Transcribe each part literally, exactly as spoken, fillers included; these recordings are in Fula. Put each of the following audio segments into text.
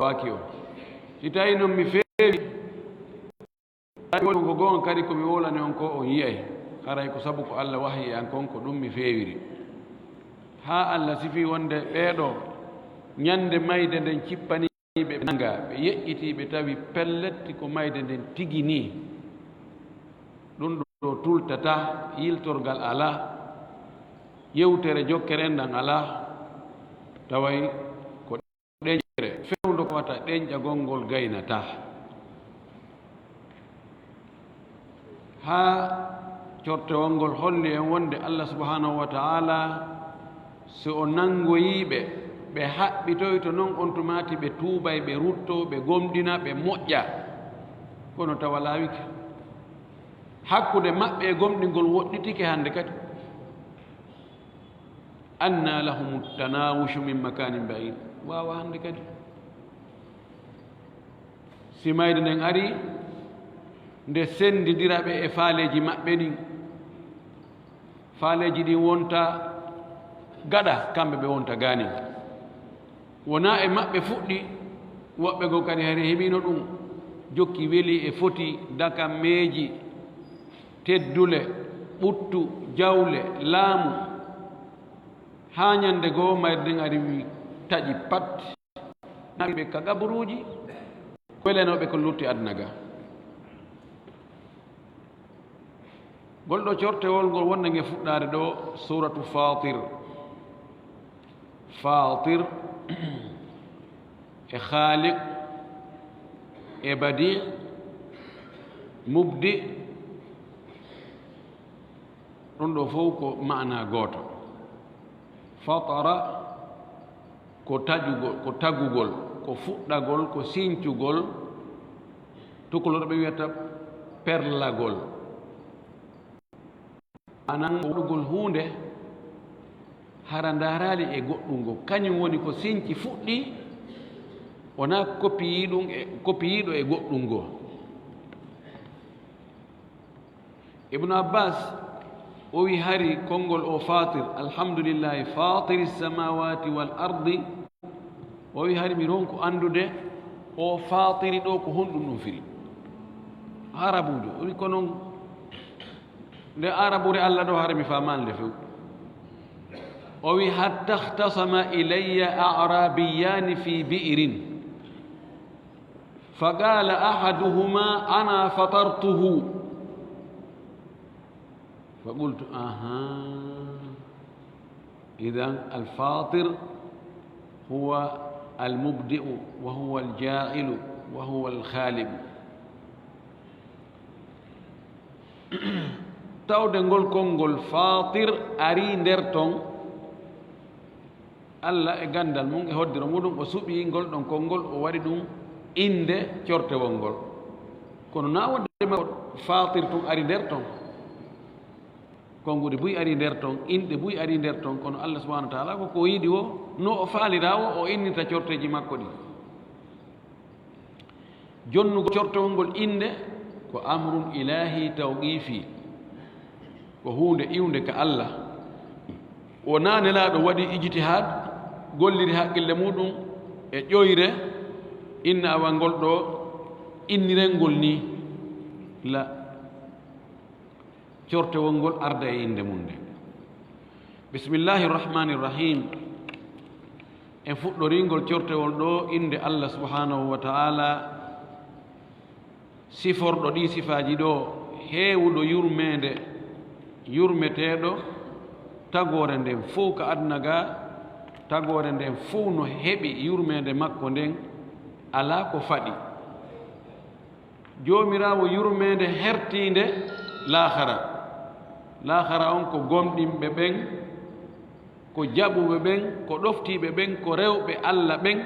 waaki on. Si tawi non mi feewi, tawi woni ko goonga kadi ko mi wowlani on ko on yi'ay, haray ko sabu ko Alla wahyi e an kon ko ɗum mi feewiri. Haa Alla sifii wonde ɓee ɗoo, ñande mayde nden cippanii ɓe, ɓe nanngaa, ɓe yeƴƴitii, ɓe tawi pellet ko mayde nden tigi nii. Ɗum ɗoo tultataa, yiltorgal alaa, yewtere jokkere enɗan alaa, taway ko ɗeñƴere fewndo ko wata ɗeñƴagol ngol gaynataa. Haa cortewol ngol holli en wonde Alla subhanahu wa ta'ala, so o nanngoyii ɓe, ɓe haɓɓitoyto non on tumaati, ɓe tuubay, ɓe ruttoo, ɓe gomɗina, ɓe moƴƴa. Kono tawa laawike. Hakkunde maɓɓe e gomɗingol woɗɗitike hannde kadi. Anna lahumu tanawushu min makanin ba'id. Waawa hannde kadi. Si mayde nden ari, nde senndindira ɓe e faaleeji maɓɓe ɗin. Faaleeji ɗin wonta gaɗa, kamɓe ɓe wonta gaanin. Wonaa e maɓɓe fuɗɗi, woɓɓe goo kadi hari heɓiino ɗum, jokki weli e foti, dakammeeji, teddule, ɓuttu, jawle, laamu. Haa ñande goo mayde nden ari wi taƴi pat, nawi ɓe ka gaburuuji, ko welanoo ɓe ko lutti aduna ga. Ngol ɗoo cortewol ngol wonde nge fuɗɗaade ɗoo, Suuratu Faatir. Faatir e Khaaliq e Badi, Mubdi, ɗum ɗoo fof ko maana gooto. Fatara ko taƴugol, ko tagugol, ko fuɗɗagol, ko sincugol. Tukulorɓe wiyata perlagol. Maanaam, o waɗugol huunde hara ndaaraali e goɗɗum ngoo. Kañum woni ko sinci fuɗɗi, wonaa kopiyiiɗum e, kopiyiiɗo e goɗɗum ngoo. Ibnu Abbas, o wi hari konngol o Faatir, alhamdulillahi faatiri samawati wal ardi, o wi hari mi ronku anndude o Faatiri ɗoo ko honɗum ɗum firi. Arabuujo, o wi ko non nde Arabuure Alla ɗoo hari mi faamaali nde few. O wi hatta ikhtasama ilayya a'rabiyyani fi bi'rin. فقال أحدهما أنا فطرته. فقلت أها، إذن الفاطر هو المبدئ وهو الجاعل وهو الخالق. Tawde ngol konngol Faatir arii nder ton, Alla e ganndal mum e hoddiro muɗum, o suɓii ngol ɗon konngol, o waɗi ɗum innde cortewol ngol. Kono na wonde ma Faatir tun ari nder ton. Konnguɗi buy ari nder ton, inɗe buy ari nder ton, kono Alla subhanahu wa ta'ala ko ko yiɗi wo, no o faalira wo, o innita corteeji makko ɗin. Jonnugol cortewol ngol innde ko amrun ilaahi tawqiifi, ko huunde iwnde ka Alla. Wonaa Nelaaɗo waɗi ijtihaad, golliri haqqille muuɗum e ƴoyre, inna awa ngol ɗoo innirengol nii. La. Cortewol ngol arda e innde mum nde. Bismillahi rahmani rahim. En fuɗɗoringol cortewol ɗoo innde Allah subhanahu wa ta'ala, siforɗo ɗii sifaaji ɗoo, heewuɗo yurmeende, yurmeteeɗo, tagoore nden fow ka aduna ga, tagoore nden fow no heɓi yurmeende makko nden, alaa ko faɗi. Joomiraawo yurmeende hertiinde laahara. Laahara on ko gomɗinɓe ɓen, ko jaɓuɓe ɓen, ko ɗoftiiɓe ɓen, ko rewɓe Alla ɓen,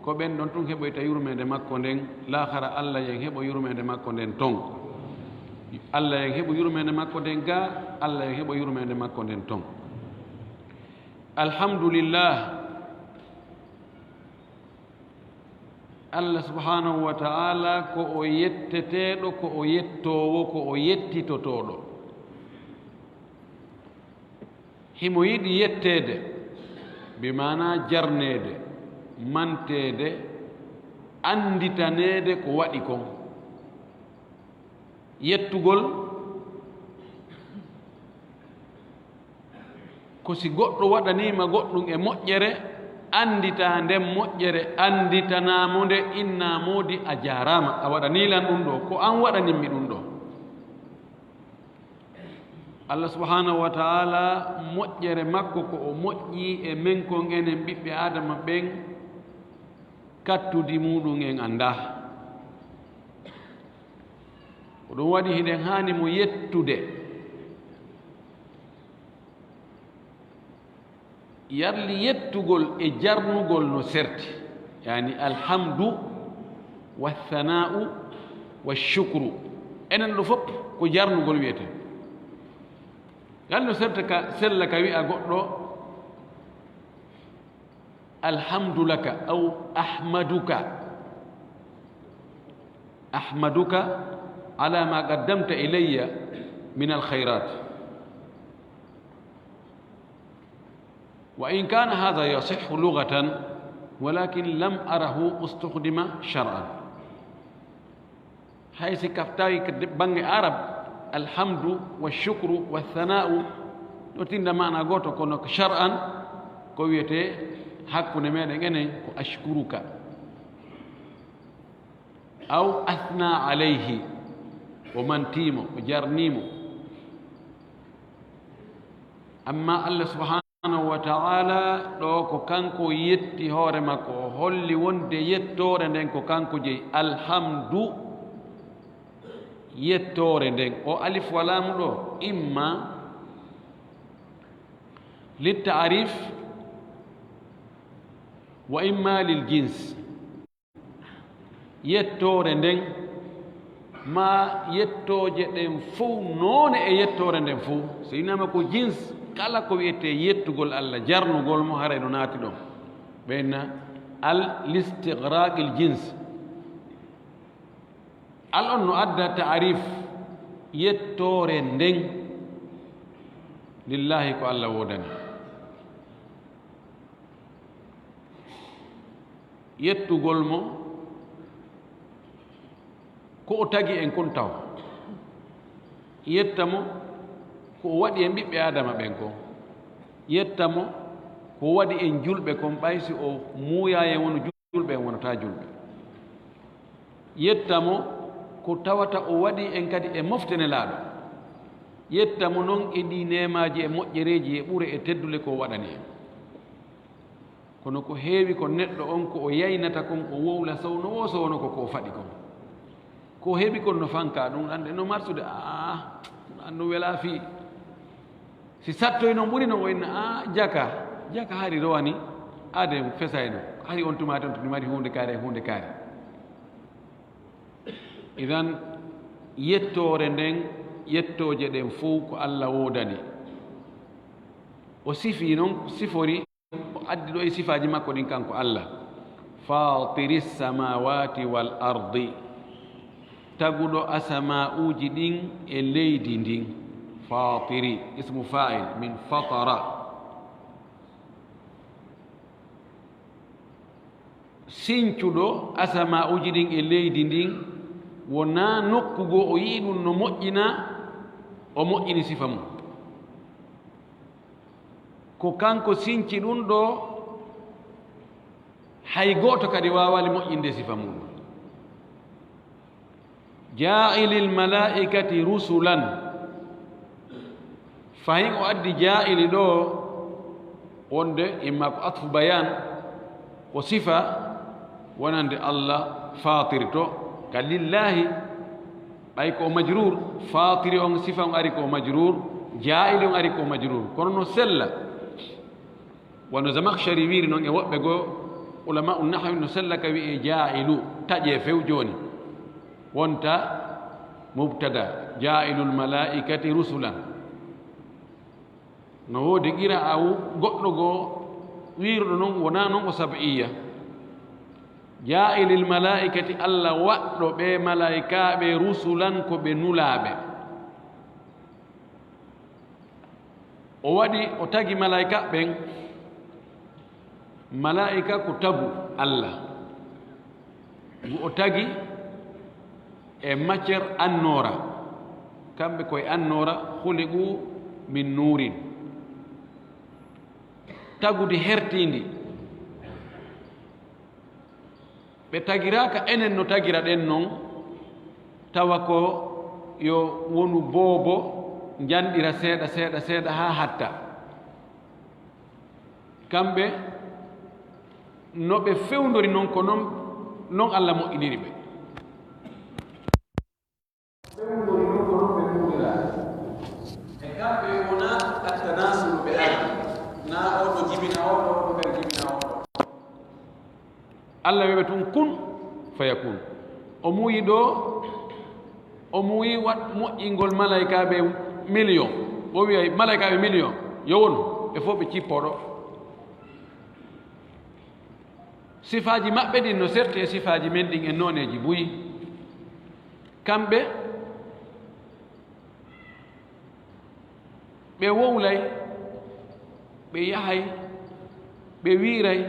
ko ɓen ɗon tun heɓoyta yurmeende makko nden. Laahara, Alla yen heɓo yurmeende makko nden ton. Alla yen heɓo yurmeende makko nden ga, Alla yen heɓo yurmeende makko nden ton. Alhamdulillah. Allah subhanahu wa ta'ala ko o yetteteeɗo, ko o yettoowo, ko o yettitotooɗo. Himo yiɗi yetteede, bi maanaa jarneede, manteede, annditaneede ko waɗi kon. Yettugol ko si goɗɗo waɗaniima goɗɗum e moƴƴere, annditaa nden moƴƴere, annditanaa mo nde, innaa moodi a jaaraama, a waɗanii lan ɗum ɗoo, ko an waɗanin mi ɗum ɗoo. Allah subhanahu wa ta'ala, moƴƴere makko ko o moƴƴii e men kon enen ɓiɓɓe Aadama ɓen, kattudi muɗum en anndaa. Ko ɗum waɗi hiɗen haani mo yettude. Yarli yettugol e jarnugol no serti, yani alhamdu wa thana'u wa shukru. Enen ɗo fof ko jarnugol wiyete. Ngal no serta ka sella ka wi'a goɗɗo, "Alhamdu laka" aw "Ahmaduka." "Ahmaduka ala ma qaddamta ilayya min al khayrat." وإن كان هذا يصح لغة، ولكن لم أره استخدم شرعا. Hay si ka tawi ka de-, bannge Arab, alhamdu wa shukru wa thana'u, no tinda maana gooto, kono ko shar'an, ko wiyete hakkunde meɗen enen ko ashkuruka. Aw athna alayhi, o mantiimo, o jarniimo. Amma Allah subhanahu wa ta'ala, ɗo ko kanko yetti hoore makko, o holli wonde yettoore nden ko kanko jeyi. Alhamdu, yettoore nden. O alif wa laamu ɗo, imma lit ta'rif wa imma lil jins. Yettoore nden, maa yettooje ɗen fow, noone e yettoore nden fow. So innama ko jins, kala ko wiyetee yettugol Allah, jarnugol mo, haray no naati ɗon. Ɓe inna al listigraqil jins. Al on no adda ta'rif, yettoore nden, lillahi, ko Allah woodani. Yettugol mo ko o tagi en kon taw. Yetta mo ko o waɗi en ɓiɓɓe Aadama ɓen kon. Yetta mo ko o waɗi en julɓe kon, ɓay si o muuyaay en wonu julɓe, en wonataa julɓe. Yetta mo ko tawata o waɗi en kadi e mofte Nelaaɗo. Yetta mo non e ɗii neemaaji e moƴƴereeji e ɓure e teddule ko o waɗani en. Kono ko heewi ko neɗɗo on ko o yaynata kon, o wowla sowno woo sowno ko ko o faɗi kon. Ko heɓi kon no fanka, ɗum ɗan de no marsude, aa, ɗum ɗan no welaa fii. Si sattoy non ɓuri non, o inna, aa, jaka, jaka hari rowani, aade fesayno, hari on tumaati on to ɗum mari huunde kaari, huunde kaari. Idan, yettoore nden, yettooje ɗen fow ko Alla woodani. O sifii non, sifori, o addi ɗo e sifaaji makko ɗin kanko Alla. Faatiri samawati wal ardi. Taguɗo asama'uuji ɗin e leydi ndin. Faatiri, ismu fa'il, min fatara. Sincuɗo asama'uuji ɗin e leydi ndin, wonaa nokku goo o yi'i ɗum no moƴƴina, o moƴƴini sifa mum. Ko kanko sinci ɗum ɗoo, hay gooto kadi waawaali moƴƴinde sifa mum. Jaa'ilil malaa'ikati rusulan. Fahin o addi jaa'ili ɗoo, wonde imma ko atfu bayan, ko sifa wonande Alla, faatir to ka lillaahi, ɓay ko o majruur, faatiri on sifa on ari ko o majruur, jaa'ili on ari ko o majruur. Kono no sella. Wano Zamakhshari wiiri non e woɓɓe goo, ulama'u nahwi, no sella ka wi'ee jaa'ilu, taƴee few jooni. Wonta mubtada, jaa'ilul malaa'ikati rusulan. No woodi qiraa'a goɗɗo goo wiiruɗo non, wonaa non o sab'iyya. Jaa'ilil malaa'ikati, Alla waɗɗo ɓee malaa'ikaaɓe, rusulan, ko ɓe nulaaɓe. O waɗi, o tagi malaa'ika ɓen. Malaa'ika ko tagu Alla. Ngu o tagi e matière annoora, kamɓe koye annoora, khuliqu min nuurin. Tagudi hertiindi. Ɓe tagiraaka enen no tagira ɗen non, tawa ko yo wonu boobo, njanɗira seeɗa, seeɗa, seeɗa, haa hatta. Kamɓe, no ɓe fewndori non, ko non, non Alla moƴƴiniri ɓe. Fewndori non, ko non ɓe muuɗira. E kamɓe wona attanasulu ɓe ardi. Naa oo ɗo jibina oo ɗo, oo ɗo kadi jibina oo ɗo. Alla wiɓe tun, "Kun fayakun." O muuyi ɗo, o muuyi waɗ moƴƴingol malaykaaɓe million. O wi'ay malaykaaɓe million, "Yo wonu," ɓe fof ɓe cippoo ɗo. Sifaaji maɓɓe ɗin no serti e sifaaji men ɗin e nooneeji buy. Kamɓe, ɓe wowlay, ɓe yahay, ɓe wiiray,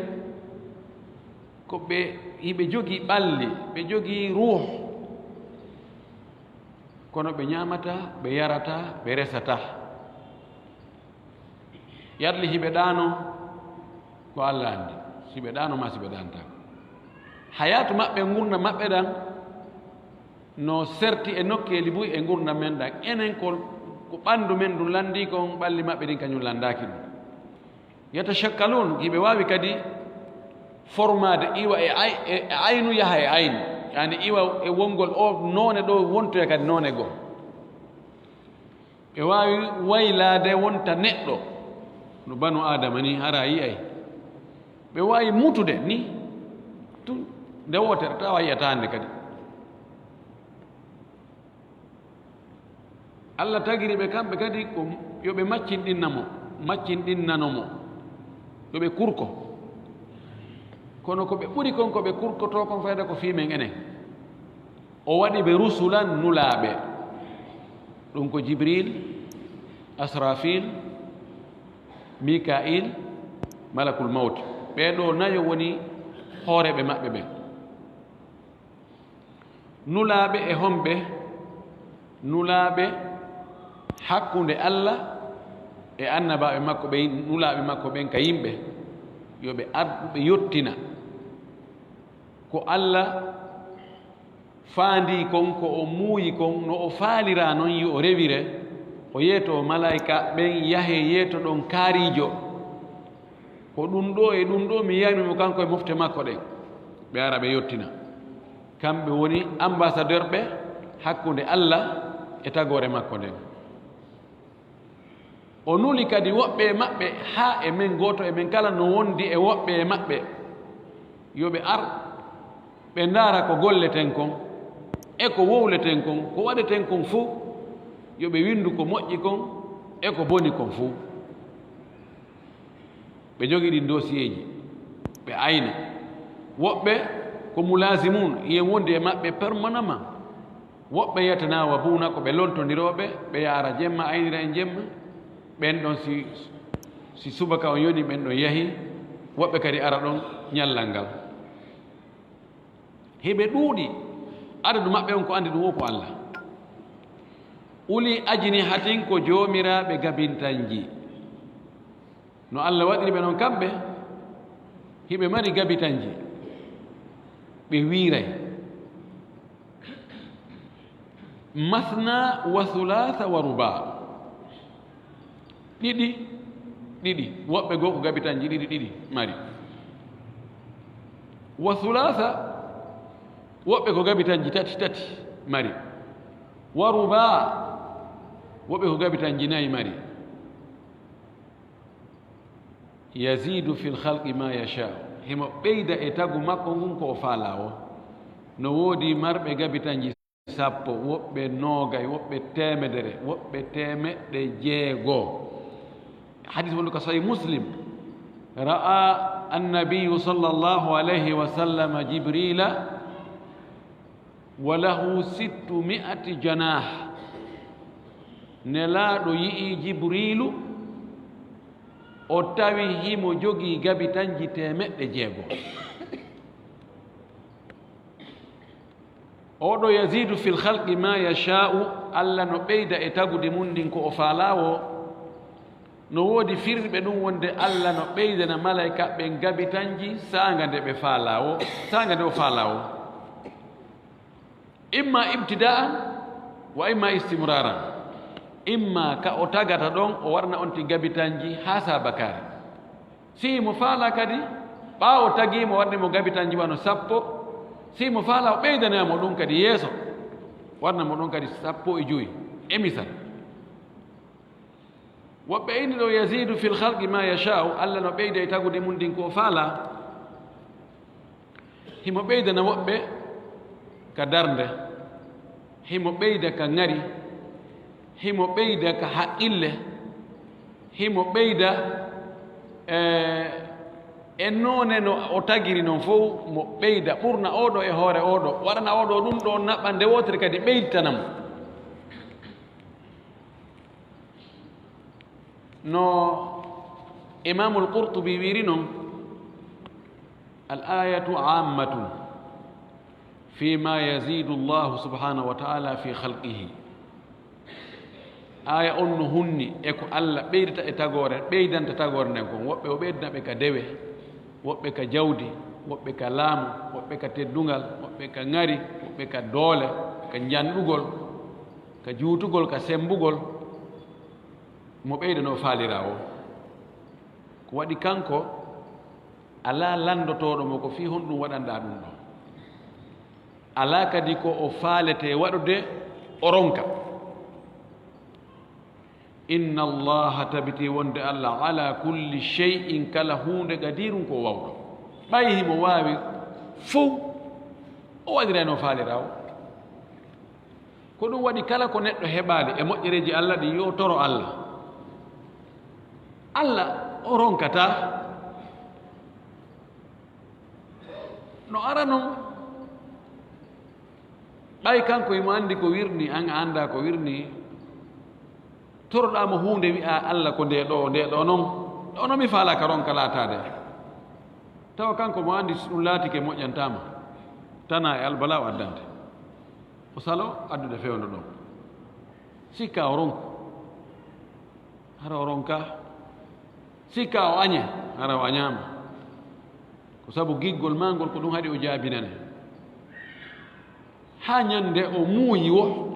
ko ɓe, hiɓe jogii ɓalli, ɓe jogii ruuh, kono ɓe ñaamataa, ɓe yarataa, ɓe resataa. Yarli hiɓe ɗaano, ko Alla anndi, si ɓe ɗaano maa si ɓe ɗaantaako. Hayaatu maɓɓe, ngurndan maɓɓe ɗan, no serti e nokkeeli buy e ngurndan men ɗan. Enen ko, ko ɓanndu men ndun lanndii kon, ɓalli maɓɓe ɗin kañun lanndaaki ɗun. Yatashakkaluun, hiɓe waawi kadi formaade, iwa e ay-, e, e aynu yaha e aynu. Yani iwa e wongol o noone ɗo, wontoya kadi noone goo. Ɓe waawi waylaade wonta neɗɗo, no banu Aadama ni, hara a yi'ay. Ɓe waawi mutude ni, tun nde wootere, tawa a yi'ataa nde kadi. Alla tagiri ɓe kamɓe kadi ko yo ɓe maccinɗinna mo, maccinɗinnano mo, yo ɓe kurko. Kono ko ɓe ɓuri kon, ko ɓe kurkotoo kon fayda ko fii men enen. O waɗi ɓe rusulan, nulaaɓe. Ɗum ko Jibril, Asrafil, Mika'il, Malakul Mawt. Ɓee ɗoo nayo woni hooreeɓe maɓɓe ɓen. Nulaaɓe e homɓe? Nulaaɓe hakkunde Alla e annabaaɓe makko ɓen, nulaaɓe makko ɓen ka yimɓe, yo ɓe ardu ɓe yottina ko Alla faandii kon, ko o muuyi kon, no o faaliraa non yo o rewire, o yeetoo malaa'ika ɓen, yahee yeetoɗon kaariijo. Ko ɗum ɗoo e ɗum ɗoo mi yiyaymi mo kanko e mofte makko ɗen. Ɓe ara ɓe yottina. Kamɓe woni ambassadeur ɓe hakkunde Alla e tagoore makko nden. O nuli kadi woɓɓe e maɓɓe, haa e men gooto e men kala no wondi e woɓɓe e maɓɓe, yo ɓe ar, ɓe ndaara ko golleten kon, e ko wowleten kon, ko waɗeten kon fow, yo ɓe winndu ko moƴƴi kon e ko boni kon fow. Ɓe jogii ɗin dossier ji, ɓe ayna. Woɓɓe ko mulasimun, yen wondi e maɓɓe permanemment. Woɓɓe yatanawabuuna, ko ɓe lontondirooɓe, ɓe yaara jemma, aynira en jemma. Ɓen ɗon si, si subaka on yoni, ɓen ɗon yahi. Woɓɓe kadi ara ɗon ñallal ngal. Hiɓe ɗuuɗi, adadu maɓɓe on ko anndi ɗum wo ko Alla. Uli ajnihatin ko joomiraaɓe gabintanji. No Alla waɗiri ɓe non kamɓe, hiɓe mari gabitanji, ɓe wiiray. Masna wa sulaasa wa rubaa. Ɗiɗi, ɗiɗi. Woɓɓe goo ko gabitanji ɗiɗi, ɗiɗi mari. Wa sulaasa, woɓɓe ko gabitanji tati, tati mari. Wa rubaa, woɓɓe ko gabitanji nayi mari. Yazidu fil khalqi ma yasha. Himo ɓeyda e tagu makko ngun ko o faalaa o. No woodi marɓe gabitanji sappo, woɓɓe noogay, woɓɓe teemedere, woɓɓe teemeɗɗe jeego. Hadis wondu ko Sahih Muslim. Ra'a annabiyu sallallahu alayhi wa sallam Jibrila wa lahu sittu mi'ati janah. Nelaaɗo yi'i Jibriilu, o tawi himo jogii gabitanji teemeɗɗe jeego. Oɗo yazidu fil khalqi ma yasha'u, Allah no ɓeyda e tagudi mum ndin ko o faalaa woo. No woodi firriɓe ɗum wonde Allah no ɓeydana malayka ɓen gabitanji saanga nde ɓe faalaa woo, saanga nde o faalaa woo. Imma ibtida'an wa imma istimraran. Imma ka o tagata ɗon, o warna on ti gabitanji haa saabakaare. Si mo faalaa kadi, ɓaawo tagii mo, warni mo gabitanji wano sappo. Si mo faalaa, o ɓeydana mo ɗum kadi yeeso, warna mo ɗum kadi sappo e jowi, e misal. Woɓɓe inni ɗo, yazidu fil khalqi ma yasha'u, Allah no ɓeyda e tagudi mum ndin ko o faalaa. Himo ɓeydana woɓɓe ka darnde, himo ɓeyda ka ŋari, himo ɓeyda ka haqqille, himo ɓeyda, eh, e noone no o tagiri non fow, mo ɓeyda, ɓurna oɗo e hoore oɗo, waɗana oɗo ɗum ɗo naɓa nde wootere kadi ɓeyditana mo. No Imaamul Qurtubi wiiri non, "Al ayatu ammatun fi ma yazidu Allahu subhanahu wa ta'ala fi khalqihi." Aya on no hunni e ko Allah ɓeydata e tagoore, ɓeydanta tagoore nden kon. Woɓɓe o ɓeydana ɓe ka dewe, woɓɓe ka jawdi, woɓɓe ka laamu, woɓɓe ka teddungal, woɓɓe ka ŋari, woɓɓe ka doole, ka njanɗugol, ka juutugol, ka sembugol. Mo ɓeyda no faaliraa o. Ko waɗi kanko, alaa lanndotooɗo mo ko fii honɗum waɗanɗaa ɗum ɗoo. Alaa kadi ko o faaletee waɗude, o ronka. Inna Allaha, tabiti wonde Allah, ala kulli shay'in, kala huunde, qadirun, ko o waawɗo. Ɓay himo waawi fow, o waɗiray no faaliraa o. Ko ɗum waɗi, kala ko neɗɗo heɓaali e moƴƴereeji Allah ɗin, yo toro Allah. Allah o ronkataa. No ara non, ɓay kanko himo anndi ko wirnii, an a anndaa ko wirnii. Toroɗaa mo huunde, wi'aa, "Allah, ko ndee ɗoo, ndee ɗoo non, ɗoo non mi faalaa ka ronka laataade." Tawa kanko mo anndi si ɗum laatike moƴƴantaa ma, tanaa e albalaa o addante. O salo addude fewndo ɗon. Sikka o ronku, hara o ronka. Sikka o añe, hara o añaama. Ko sabu giggol maa ngol, ko ɗum haɗi o jaabinane. Haa ñande o muuyi wo,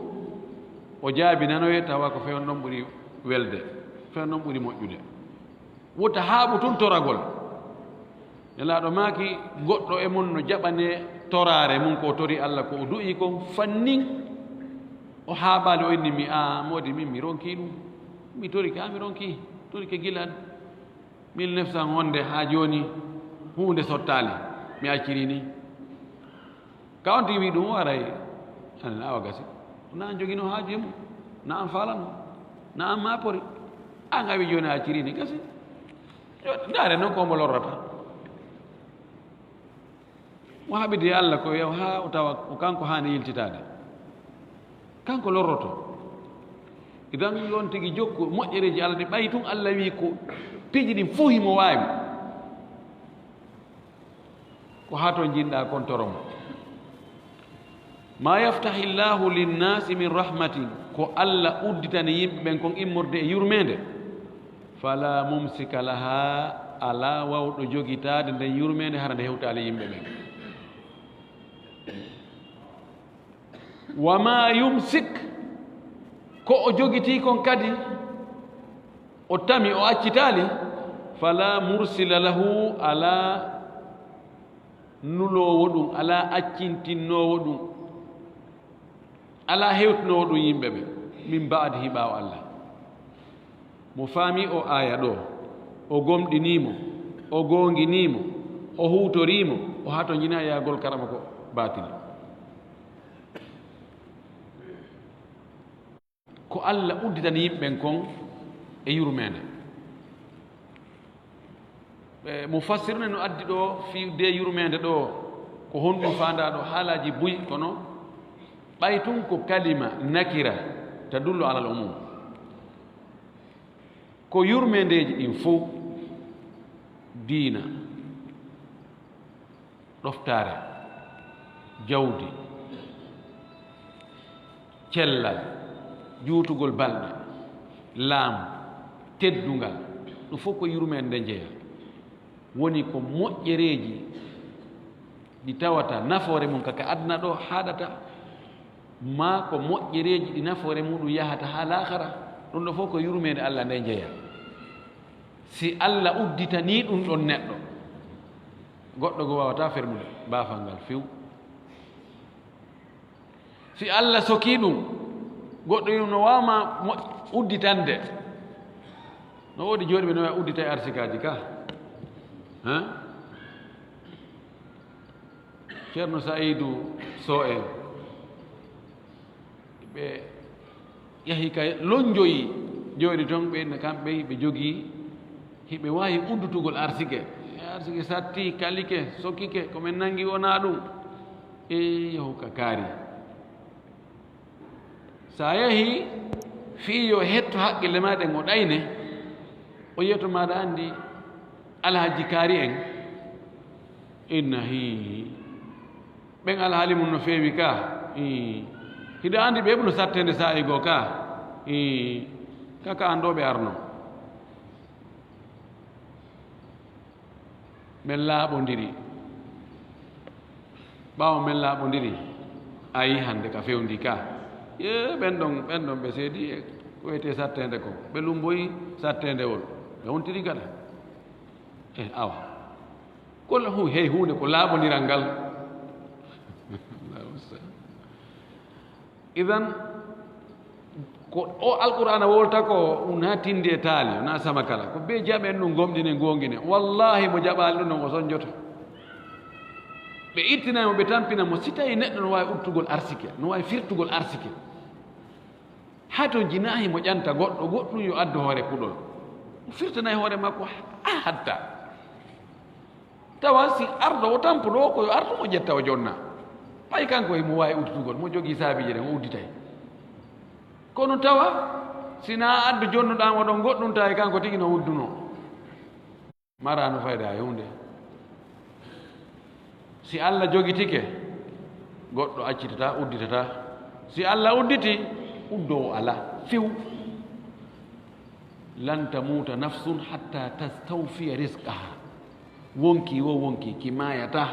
o jaabinanoye, tawa ko fewndo ɗon ɓuri welde, fewndo ɗon ɓuri moƴƴude. Wota haaɓu tun toragol. Nelaaɗo maaki, goɗɗo e mon no jaɓanee toraare mum ko o tori Allah, ko o du'ii kon fannin. O haaɓaali, o inni mi, "Aa, moodi min mi ronkii ɗum. Mi torike, aa, mi ronkii. Torike gila mille neuf cent wonde haa jooni, huunde sottaali. Mi accirii nii." Ka on tigi wi'i ɗum, o aray, anen awa gasi. Na an joginoo haaju e mum, na an faalano, na an maapori. An awi jooni a accirii nii gasi. Yo, ndaare non ko mo lorrata. Mo haɓidi e Allah ko yaw haa o tawa ko kanko haani yiltitaade. Kanko lorroto. Idan yon tigi jokku moƴƴereeji Allah ɗi ɓay tun Allah wi'i ko piiji ɗin fof himo waawi. Ko haa to njiɗɗaa kon toro mo. Ma yaftahi Llahu linnasi min rahmatin, ko Allah udditani yimɓe ɓen kon immorde e yurmeende, fala mumsika laha, alaa wawɗo jogitaade nden yurmeende hara nde hewtaali yimɓe ɓen. Wa ma yumsik, ko o jogitii kon kadi, o tami, o accitaali, fala mursila lahu, alaa nuloowo ɗum, alaa accintinnoowo ɗum, alaa hewtinoowo ɗum yimɓe ɓe, min ba'dihi, ɓaawo Allah. Mo faami o aaya ɗo, o gomɗinii mo, o goonginii mo, o huutorii mo, o hatonjinaa yaagol karama ko baatili. Ko Allah udditani yimɓe ɓen kon e yurmeende. Ɓe mufassirune no addi ɗo fii de yurmeende ɗo, ko honɗum faandaa ɗo? Haalaaji buy, kono ɓay tun ko kalima nakira tadullu alal umum. Ko yurmeendeeji ɗin fow, diina, ɗoftaare, jawdi, Cellal, juutugol balɗe, laamu, teddungal, ɗum fof ko yurmeende nde jeyaa. Woni ko moƴƴereeji ɗi tawata nafoore mum ka, ka aduna ɗo haaɗata, maa ko moƴƴereeji ɗi nafoore muɗum yahata haa laakara. Ɗum ɗo fof ko yurmeende Allah nde jeyaa. Si Allah udditanii ɗum ɗon neɗɗo, goɗɗo goo waawataa fermude baafal ngal few. Si Allah sokii ɗum, goɗɗo yum no waawma mo udditande. No woodi jooɗiiɓe no waawi udditay arsikaaji ka. Hein? Ceerno Sa'iidu Soh en, ɓe yahi ka lonjoyi, jooɗi toon, ɓe no kamɓe ɓe jogii, hiɓe waawi uddutugol arsike. Arsike satti, kalike, sokike, ko men nanngi wonaa ɗum. E yahu ka kaari. So a yahii fii yo hetto haqqille maa ɗen o ɗayne, o yiya to maaɗa anndi Alhaji Kaari en. Inna hii. Ɓen alhaali mum no feewi ka. Ii. Hiɗa anndi ɓe ɓe no satteende saa'i goo ka. Ii. Ka ka an ɗo ɓe arno. Men laaɓondiri. Ɓaawo men laaɓondiri, a yii hannde ka fewndi ka. Yee, ɓen ɗon, ɓen ɗon ɓe seedi e ko wiyetee satteende ko. Ɓe lumboyi satteendewol. Ɓe wontiri gada. E awa. Ko la-, hu-, hey, huunde ko laaɓondiral ngal. Allahumma salli. Idan, ko o Alqur'aana wolta ko, wonaa tinndi e taali, wonaa sama kala. Ko bee jaɓen ɗum, gomɗinen, goonginen. Wallaahi, mo jaɓaali ɗum, non o sonjoto. Ɓe ittinay mo, ɓe tampina mo, si tawi neɗɗo no waawi uddutugol arsike, no waawi firtugol arsike. Haa to jinaahi mo ƴanta goɗɗo, goɗɗum yo addu hoore kuɗol. O firtanay hoore makko, a hatta. Tawa si arɗo o tampuɗo o, ko yo arɗo mo ƴetta o jonna. Ɓay kanko e mo waawi udditugol, mo jogii saabiiji ɗen o udditay. Kono tawa si na addu jonnuɗaa mo ɗon goɗɗum, tawa e kanko tigi no uddunoo. Maraano fayda e huunde. Si Alla jogitike, goɗɗo accitataa, udditataa. Si Alla udditi, uddoowo alaa. Few. Lan tamuuta nafsun hatta tastawfiya rizqaha. Wonkii wo wonkii, ki maayataa,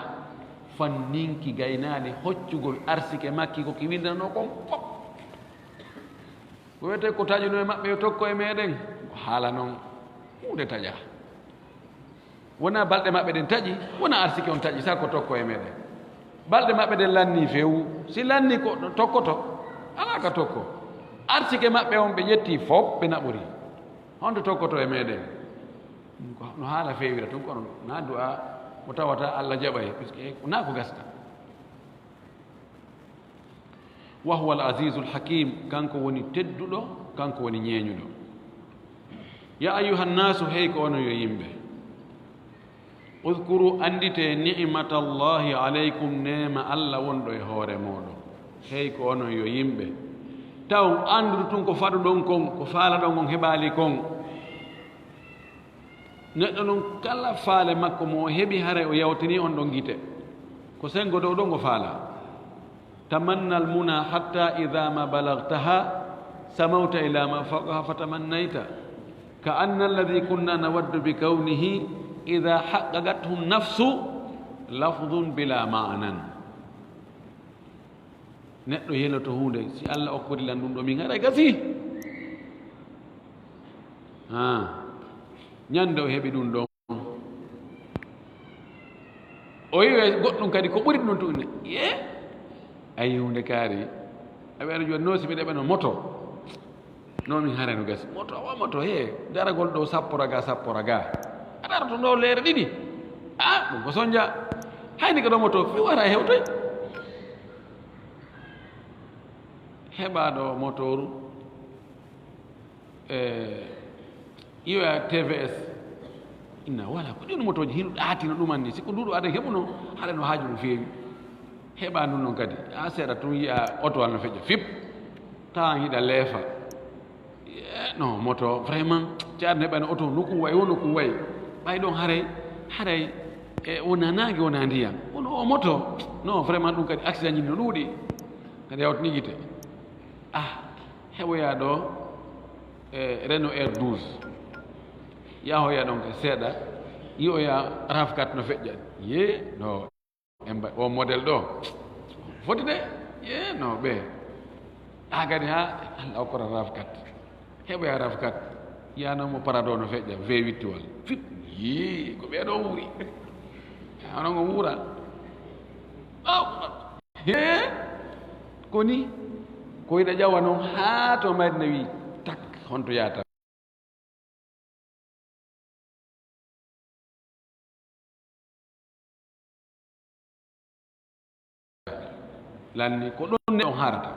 fannin ki gaynaali hoccugol arsike makki ko ki winndanoo kon fof. Ko wiyetee ko taƴunoo e maɓɓe yo tokko e meeɗen, ko haala non, huunde taƴaa. Wonaa balɗe maɓɓe ɗen taƴi, wonaa arsike on taƴi, sa ko tokko e meeɗen. Balɗe maɓɓe ɗen lannii few, si lannii ko tokkoto, alaa ka tokko. Arsike maɓɓe on ɓe ƴettii fof, ɓe naɓori. Honto tokkoto e meeɗen? Ko no haala feewira tun, kono na du'a mo tawata Alla jaɓay, puisque na ko gasta. Wa huwa al-azizul hakim, kanko woni tedduɗo, kanko woni ñeeñuɗo. Ya ayyuhan nasu, hey ko onon yo yimɓe. Udhkuru, annditee, ni'matallahi alaykum, neema Alla wonɗo e hoore mooɗon. Hey ko onon yo yimɓe. Taw anndude tun ko faɗuɗon kon, ko faalaɗon on heɓaali kon. Neɗɗo non kala faale makko mo o heɓi, haray o yawtinii on ɗon gite. Ko senngo dow ɗon o faalaa. Tamanna al-muna hatta idha ma balagtaha samawta ila ma fawqaha fatamannayta. Ka anna alladhi kunna nawaddu bi kawnihi idha haqqaqathu nafsu lafdhun bila ma'nan. Neɗɗo yeloto huunde, si Alla okkori lan ɗum ɗo, min haray gasi. Ha. Ñande o heɓi ɗum ɗon. O yi'e goɗɗum kadi ko ɓuri ɗum tun. Ye? Ayi, huunde kaari. A wi'a, aɗa jooni, no si mi ɗeɓano moto. No min haray no gasi. Moto, awa moto, he. Daragol ɗo sappo raga, sappo raga. A daroto ɗo leere ɗiɗi. Ah, ɗum ko sonja. Hayni ko ɗo moto, mi wara hewtoy. Heɓa ɗo motooru. E, iwa T V S. Inna wala ko ɗin motooji hino ɗaati no ɗuman ni. Si ko nduɗo aden heɓuno, haɗa no haaju no feewi. Heɓa ɗum non kadi. A seeɗa tun yi'a oto wal no feƴƴa fip. Tawan hiɗa leefa. Eh, no, moto, vraiment, caɗ ne ɓayno oto no kun wayi, wono kun wayi. Ɓay ɗon haray, haray, e, wona naange, wona ndiyan. Wono o moto. No, vraiment, ɗum kadi accident ji no ɗuuɗi. Kadi yawtini gite. Ah, heɓoya ɗo e Renault R douze. Yahoya ɗon ka seeɗa, yi'oya RAV quatre no feƴƴa. Ye, no, en mba-, o modèle ɗo. Foti de, ye, no, ɓe. Ah, kadi ha, Allah okkora RAV quatre. Heɓoya RAV quatre. Yano mo Prado no feƴƴa, V huit wal. Fit, ye, ko ɓe ɗo wuuri. Hano ngo wuura. Aw, He? Ko ni? Ko hiɗa ƴawa noon haa to Madina wi tak, honto yahata? Lanni ko ɗon neɗɗo harata.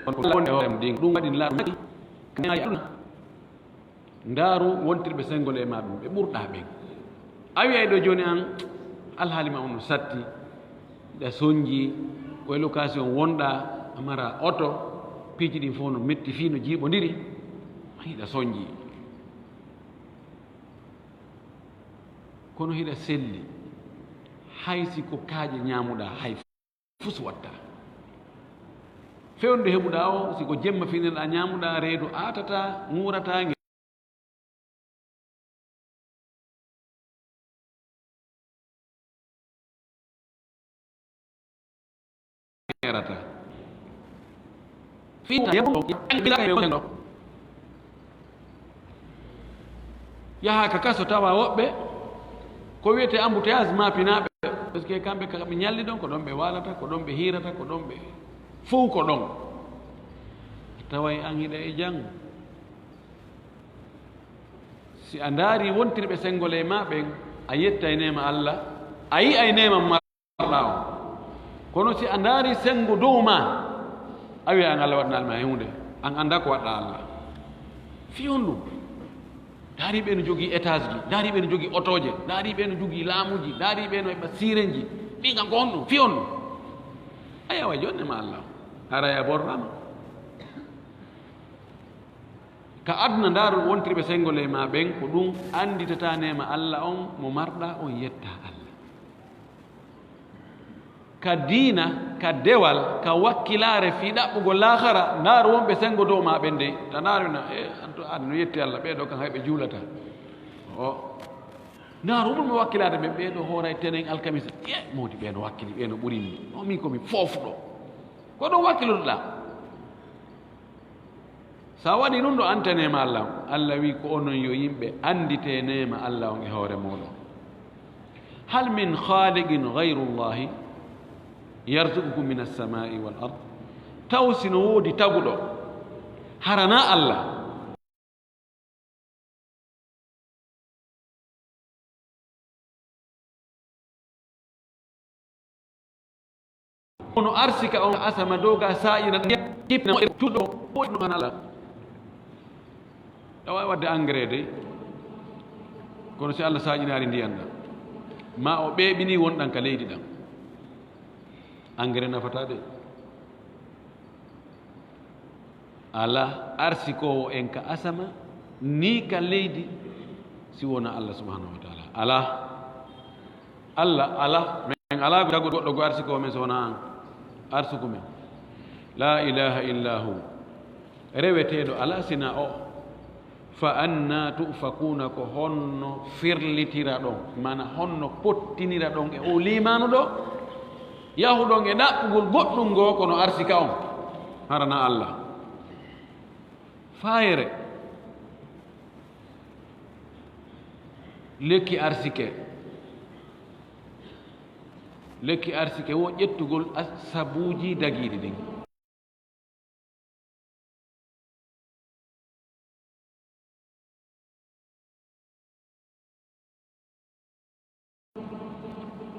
Kono ko wonde hoore mum ɗin, ɗum waɗi laaɗum maki, ka neeŋaaji aduna. Ndaaru wontirɓe senngol e ma ɗum, ɓe ɓurɗaa ɓen. A wi'ay ɗo jooni an, alhaali ma on no satti, hiɗa sonji, ko e location wonɗaa, a mara oto, piiji ɗin fof no metti fii no jiiɓondiri, hiɗa sonji. Kono hiɗa selli, hay si ko kaaƴe ñaamuɗaa, hay fus watta. Fewndo heɓuɗaa o, si ko jemma finirɗaa, ñaamuɗaa, reedu aatataa, ŋuurataa, ŋeerataa. Fii ta yeɓuɗo, yaha ka kaso tawa woɓɓe, ko wiyetee embouteillage maapinaaɓe, parce que kamɓe ka ɓe ñalli ɗon, ko ɗon ɓe waalata, ko ɗon ɓe hiirata, ko ɗon ɓe fow ko ɗon. Taway an hiɗa e jam. Si a ndaari wontirɓe senngol e ma ɓen, a yettay neema Allah, a yi'ay neema marɗa on. Kono si a ndaari senngo dow ma, a wi'ay an Allah waɗanaali ma e huunde, an anndaa ko waɗɗaa Allah. Fii honɗum? Ndaari ɓe no jogii étage ji, ndaari ɓe no jogii otooje, ndaari ɓe no jogii laamuuji, ndaari ɓe no heɓa siirenji, ɗin kan ko honɗum? Fii honɗum? A yawa jonne ma Allah, haray a borraama. Ka aduna ndaaru wontirɓe senngol e ma ɓen, ko ɗum annditata neema Allah on mo marɗa on yetta Allah. Ka diina, ka dewal, ka wakkilaare fii ɗaɓɓugol laakara, ndaaru wonɓe senngo dow ma ɓen dey, ta ndaaru na, e, anto an no yetti Allah, ɓee ɗoo kan hay ɓe juulata. O, ndaaru ɓurɓe wakkilaade ɓen, ɓee ɗoo hooray tenen alkamisa, ye, mawdi ɓee no wakkili, ɓee no ɓuri mi, o min ko mi foofɗo. Ko ɗum wakkilotoɗaa. So a waɗii ɗum ɗo, annditee neema Allah on. Allah wi'i ko onon yo yimɓe annditee neema Allah on e hoore mooɗon. Hal min khaaliqin ghayru Llahi yarzuqukum minas samaa'i wal ard? Taw si no woodi taguɗo hara naa Allah? Kono arsika on asama doga sa'ina ɗum, hippina mo e tulɗo, woɗɗi ɗum an Allah. A waawi waɗde engrais dey, kono si Allah saaƴinaari ndiyan ɗan, ma o ɓeeɓini wonɗan ka leydi ɗan, engrais nafataa dey. Alaa arsikoowo en ka asama, nii ka leydi, si wonaa Allah subhanahu wa taala. Alaa. Allah, alaa. Men alaa ko taguɗo goɗɗo go arsikoowo men so wonaa an. Arsuku men. La ilaha illa hu. Reweteeɗo alaa sina o. Fa anna tu'fakuuna, ko honno firlitiraɗon, maana honno pottiniraɗon e o liimaanu ɗo? Yahuɗon e ɗaɓɓugol goɗɗum ngoo, kono arsika on harana Allah. Faayere, lekki arsike, lekki arsike wo ƴettugol as-, sabuuji dagiiɗi ɗin.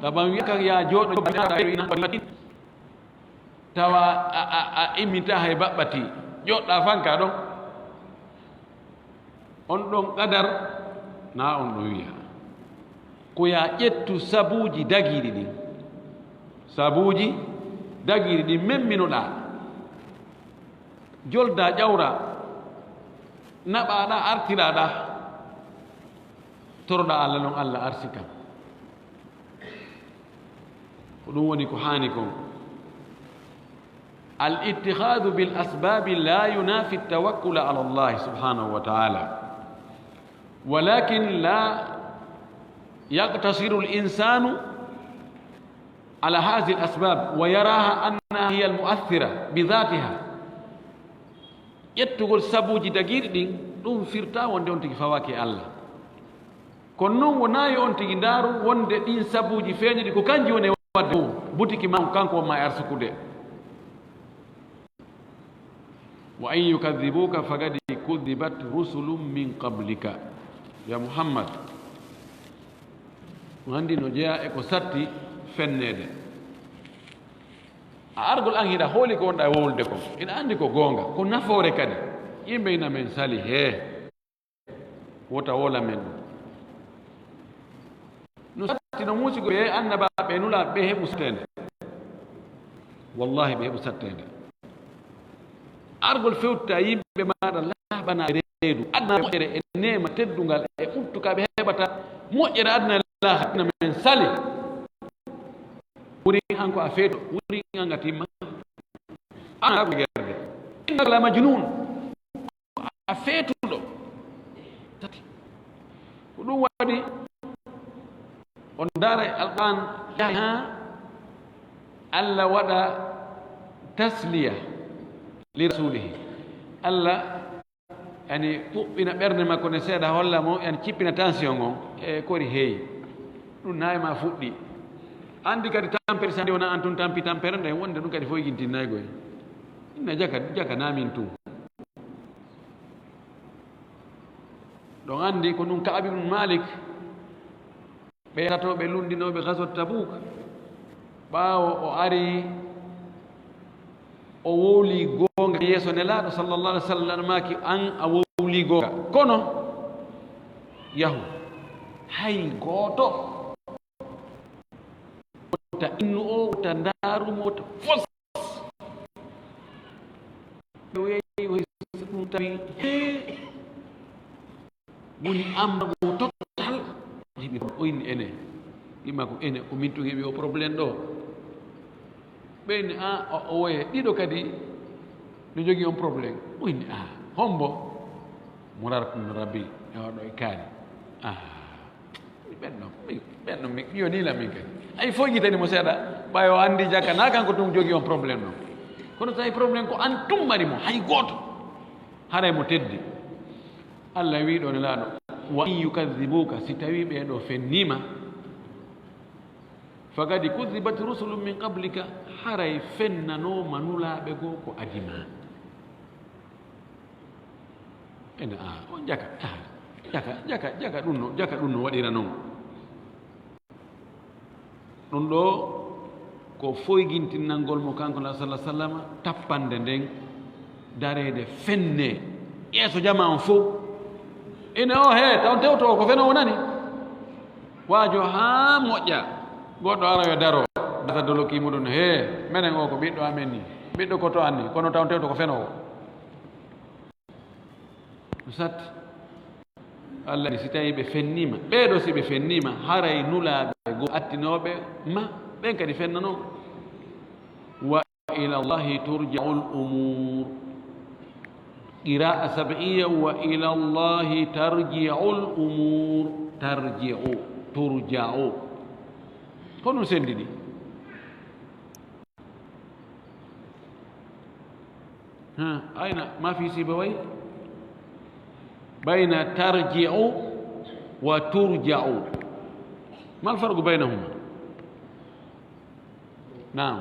Taban wiya kan ya jooɗo, tawa a, a, a immita hay baɓɓati, joɗɗa fanka ɗon. On ɗon qadar, na on ɗon wiya. Ko ya ƴettu sabuuji dagiiɗi ɗin. Sabuuji dagiiɗi ɗin memminoɗaa. Jolda ƴawra, naɓaɗa, artiraɗa, toroɗa Allah non, Allah arsika. Ko ɗum woni ko haani kon. الاتخاذ بالأسباب لا ينافي التوكل على الله سبحانه وتعالى، ولكن لا يقتصر الإنسان على هذه الأسباب ويراها أنها هي المؤثرة بذاتها. Ƴettugol sabuuji dagiiɗi ɗin, ɗum firtaa wonde on tigi fawaaki e Allah. Kono non wonaa yo on tigi ndaaru wonde ɗin sabuuji feeñuɗi ko kanji woni e waɗde fow, butiki ma on kanko on ma e arsukude. وإن يكذبوك فقد كذبت رسل من قبلك. Ya Muhammad, on anndi no jeyaa e ko satti fenneede. A argol an hiɗa hooli ko wonɗa e wowlude kon. Hiɗa anndi ko goonga, ko nafoore kadi. Yimɓe ina men sali hee. Wota wola men ɗum. No satti no muusigo ɓe annabaaɓe e nulaaɓe ɓe heɓu satteende. Wallahi ɓe heɓu satteende. Argol fewta yimɓe maaɗa laaɓanaaɓe reedu, adna moƴƴere e neema teddungal e ɓuttu ka ɓe heɓata moƴƴere adna e laakhira, ina men sali. Wuri an ko a feeto, wuri an a timma. An a ko gerde. Innaka la majnun. A feetuɗo. Tati. Ko ɗum waɗi on ndaara e Alqur'an yahi haa Allah waɗa tasliya li rasulihi. Allah yani ɓuɓɓina ɓernde makko nde seeɗa, holla mo yani cippina tension on e kori heeyi. Ɗum nayi ma fuɗɗi. Anndi kadi tampere sandi wona an tun tampi tampere nden wonde ɗum kadi foygintinnaygoy. Inna jaka, jaka namin tun. Ɗon anndi ko ɗum Ka'ab ibn Malik, ɓe tato ɓe lunndinooɓe Ghazwat Tabuk. Ɓaawo o ari, o wowli goonga yeeso Nelaaɗo sallallahu alaihi wasallam, maaki, "An a wowli goonga. Kono yahu, hay gooto wota innu o, wota ndaaru mo, wota fos." Ɓe weeyi, o heɓi ɗum tawi, hee, woni embargo total. O heɓi, o inni ene, ima ko ene, ko min tun heɓi o problème ɗo. Ɓe inni, a, o, o woye ɗiɗo kadi no jogii on problème. O inni, a, hombo? Murar kun Rabi, e oɗo e kaari. A. Mi ɓenno, mi ɓenno, mi, yo ni la min kadi. Ay fof yitani mo seeɗa, ɓay o anndi jaka, na kanko tun jogii on problème non. Kono tawi problème ko an tun mari mo, hay gooto. Haray mo teddi. Allah wi ɗo Nelaaɗo, "Wa in yukadhibuka", si tawi ɓee ɗo fenniima, "faqad kudhibat rusulun min qablika", haray fennanooma nulaaɓe goo ko adi ma. Ene, a, on jaka, a, jaka, jaka, jaka ɗum no, jaka ɗum no waɗira non. Ɗum ɗo ko foygintinnangol mo kanko la sallallahu alaihi wasallam tappande nden, dareede fenne yeeso jamaa on fof. Ene o he, taw tewto o ko fenoowo nani. Waajo haa moƴƴa, goɗɗo ara yo daro, data doloki muɗum, he, menen o ko ɓiɗɗo amen ni, ɓiɗɗo koto an ni, kono taw tewto ko fenoowo. Ɗum satti. Allah ni, si tawii ɓe fenniima, ɓee ɗoo si ɓe fenniima, haray nulaaɓe goo attinooɓe ma, ɓen kadi fennanoo. Wa ila Allahi turja'ul umur. Qira'a sab'iyya, wa ila Allahi tarji'ul umur. Tarji'u, turja'u. Ko ɗum senndini. ها، أين؟ ما في سيبويه؟ بين ترجع وترجع. ما الفرق بينهما؟ نعم.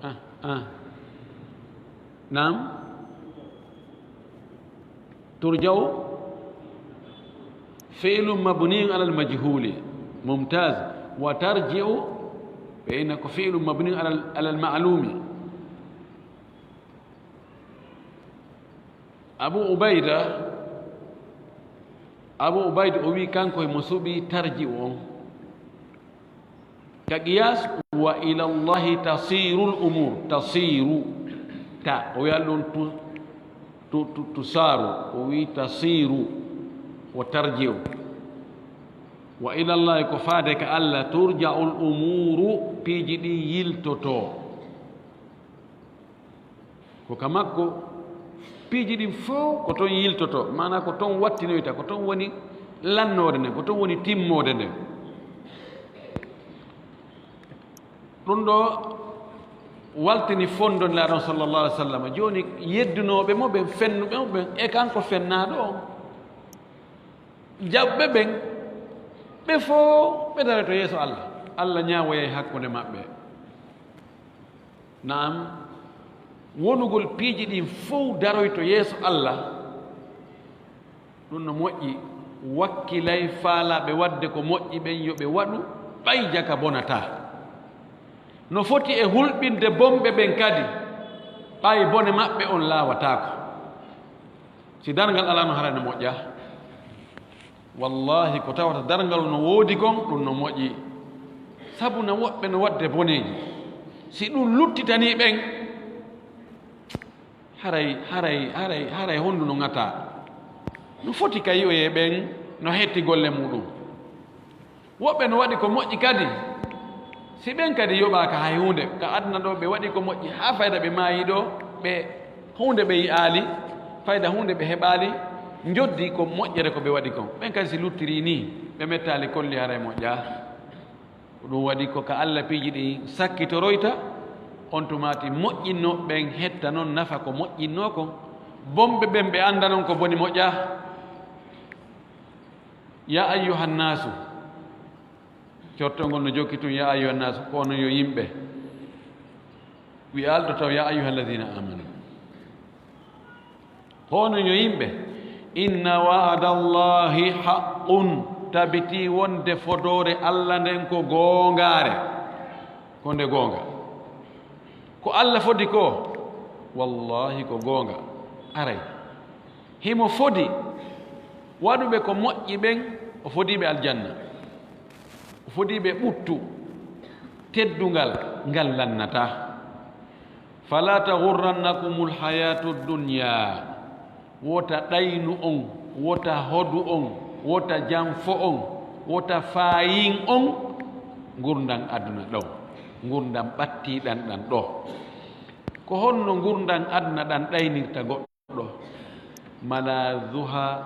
آه، آه. نعم. ترجع فعل مبني على المجهول. ممتاز. وترجع فإنه فعل مبني على، على المعلوم. Abu Ubayda, Abu Ubayda o wi kanko himo suɓi tarji'u on. Ka qiyas, wa ila Allahi tasirul umur, tasiru. Ta, o wiya ɗum tu-, tu-, tu-, tusaru, o wi tasiru, wa tarji'u. Wa ilallahi, ko faade ka Allah, turja'ul umuru, piiji ɗin yiltotoo. Ko ka makko piiji ɗin fow ko ton yiltotoo, maanaa ko ton wattinoyta, ko ton woni lannoode nden, ko ton woni timmoode nden. Ɗum ɗo waltini fondo Nelaaɗo on sallallahu alaihi wasallam. Jooni yeddunooɓe mo ɓen, fennuɓe mo ɓen, e kanko fennaaɗo on, jaɓɓe ɓen, ɓe fow ɓe daroyto yeeso Allah. Allah ñaawoyay hakkunde maɓɓe. Naam, wonugol piiji ɗin fow daroyto yeeso Allah, ɗum no moƴƴi. Wakkilay faalaaɓe waɗde ko moƴƴi ɓen yo ɓe waɗu, ɓay jaka bonataa. No foti e hulɓinde bonɓe ɓen kadi, ɓay bone maɓɓe on laawataako. Si darngal alaa no haray no moƴƴa. Wallahi, ko tawata darngal no woodi kon, ɗum no moƴƴi. Sabu na woɓɓe no waɗde boneeji. Si ɗum luttitanii ɓen, haray, haray, haray, haray hondu no ŋataa. No foti ka yi'oyee ɓen no hetti golle muuɗum. Woɓɓe no waɗi ko moƴƴi kadi. Si ɓen kadi yoɓaaka hay huunde, ka aduna ɗo ɓe waɗi ko moƴƴi haa fayda ɓe maayi ɗo, ɓe huunde ɓe yi'aali, fayda huunde ɓe heɓaali, njoddi ko moƴƴere ko ɓe waɗi kon. Ɓen kadi si luttirii nii, ɓe mettaali kolli haray moƴƴaa. Ko ɗum waɗi ko ka Allah piiji ɗin sakkitoroyta, on tumaati moƴƴinnooɓe ɓen hetta non nafa ko moƴƴinnoo kon. Bonɓe ɓen ɓe annda non ko boni moƴƴaa. Ya ayyuhan naasu, cortol ngol no jokki tun, ya ayyuhan naasu, ko onon yo yimɓe. Wi'aali ɗo taw, ya ayyuhal ladina amanu. Ko onon yo yimɓe. Inna wa'adallahi haqqun, tabitii wonde fodoore Allah nden ko goongaare. Ko nde goonga. Ko Allah fodi ko, wallahi ko goonga. Aray. Himo fodi waɗuɓe ko moƴƴi ɓen, o fodii ɓe aljanna. O fodii ɓe ɓuttu teddungal ngal lannataa. Fala taghurrannakumul hayatu dunya. Wota ɗaynu on, wota hodu on, wota janfo on, wota faayin on ngurndan aduna ɗon, ngurndan ɓattiɗan ɗan ɗo. Ko honno ngurndan aduna ɗan ɗaynirta goɗɗo? Malazuha,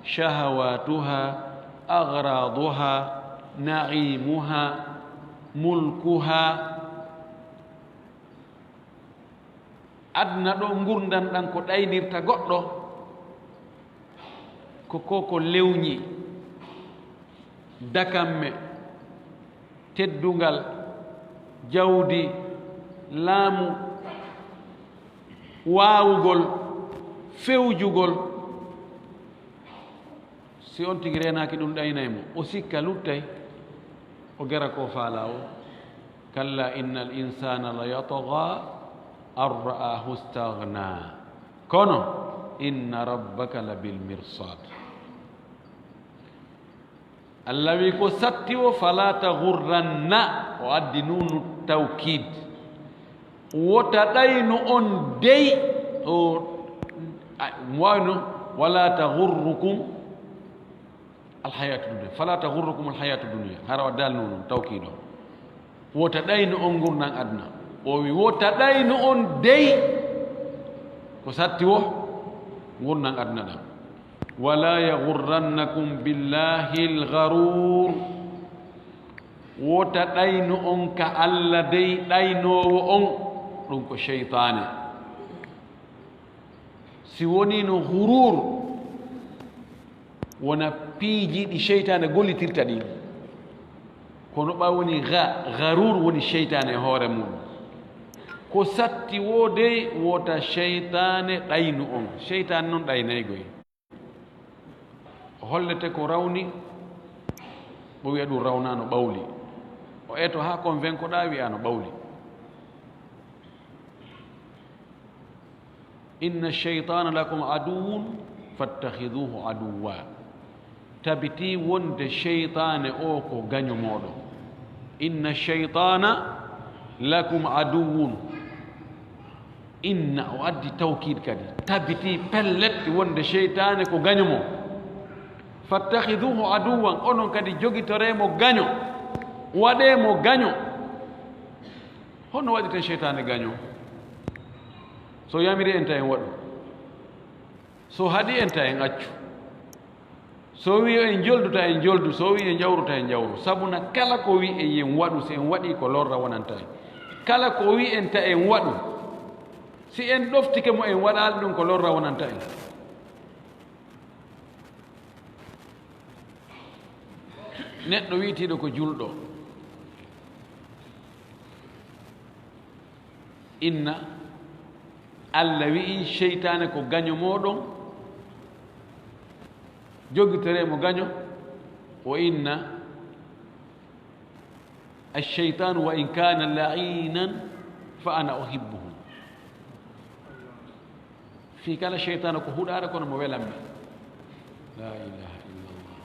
shahawatuha, aghraduha, na'imuha, mulkuha. Aduna ɗo ngurndan ɗan ko ɗaynirta goɗɗo, ko ko ko lewñi, dakamme, teddungal, jawdi, laamu, waawugol, fewjugol. Si on tigi reenaaki ɗum ɗaynay mo, o sikka luttay, o gera ko faalaa o. Kalla innal insana la yatgha an ra'ahu staghna. Kono inna rabbaka la bil mirsad. Allah wi ko satti o, fala taghurranna, o addi nunu tawkid. Wota ɗaynu on dey, o, a, mo wawino, wala taghurrukum alhayatu dunya. Fala taghurrukum alhayatu dunya. Hara o dal nunu tawkid o. Wota ɗaynu on ngurndan aduna. O wi, wota ɗaynu on dey. Ko satti wo ngurndan aduna ɗan. Wala yaghurrannakum billahi algharur. Wota ɗaynu on ka Allah dey ɗaynoowo on. Ɗum ko sheytaane. Si wonii no ghurur, wona piiji ɗi sheytaane gollitirta ɗin. Kono ɓa woni gha-, gharur woni sheytaane e hoore mum. Ko satti wo dey, wota sheytaane ɗaynu on. Sheytaane non ɗaynaygoy. O hollete ko rawni, o wi'a ɗum rawnaano ɓawli. O eto haa convaincoɗaa, wi'aano ɓawli. Inna shaytana lakum aduwwun fattakhiduhu aduwwa. Tabitii wonde sheytaane o ko gaño mooɗon. Inna shaytana lakum aduwwun. Inna o addi tawkiid kadi. Tabitii pellet wonde sheytaane ko gaño mo. Fattakhiduhu aduwwan, onon kadi jogitoree mo gaño, waɗee mo gaño. Hono waɗirten seytaane gaño? So yamiri en ta en waɗu, so haɗi en ta en accu, so wi en joldu ta en joldu, so wi en jawru ta en jawru. Sabuna kala ko wi en yen waɗu, si en waɗi ko lorra wonanta en. Kala ko wi en ta en waɗu, si en ɗoftike mo en waɗaali ɗum ko lorra wonanta en. Neɗɗo wi'itiiɗo ko julɗo, inna Allah wi'i seytaane ko gaño mooɗon, jogitoree mo gaño, o inna الشيطان وإن كان لعينا فأنا أحبه. Fii kala seytaane ko huɗaare kono mo welanmi. La ilaha illallah.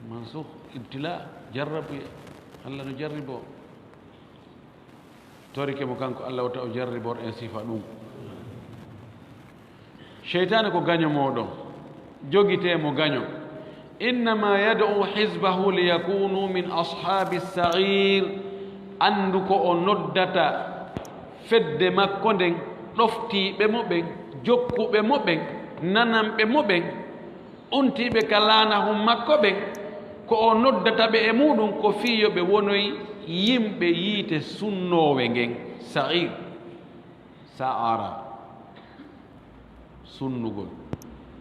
Mansukh, ibtila, jarrabu, Allah no jarribo. Torike mo kanko Allah wata o jarribor en sifa ɗum. Seytaane ko gaño mooɗon, jogitee mo gaño. Innama yad'u hizbahu liyakunu min ashabi sa'ir. Anndu ko o noddata fedde makko nden, ɗoftiiɓe mo ɓen, jokkuɓe mo ɓen, nananɓe mo ɓen, untiiɓe ka laanahun makko ɓen, ko o noddata ɓe e muuɗum ko fii yo ɓe wonoy yimɓe yiite sunnoowe ngen, sa'ir. Sa'ara, sunnugol,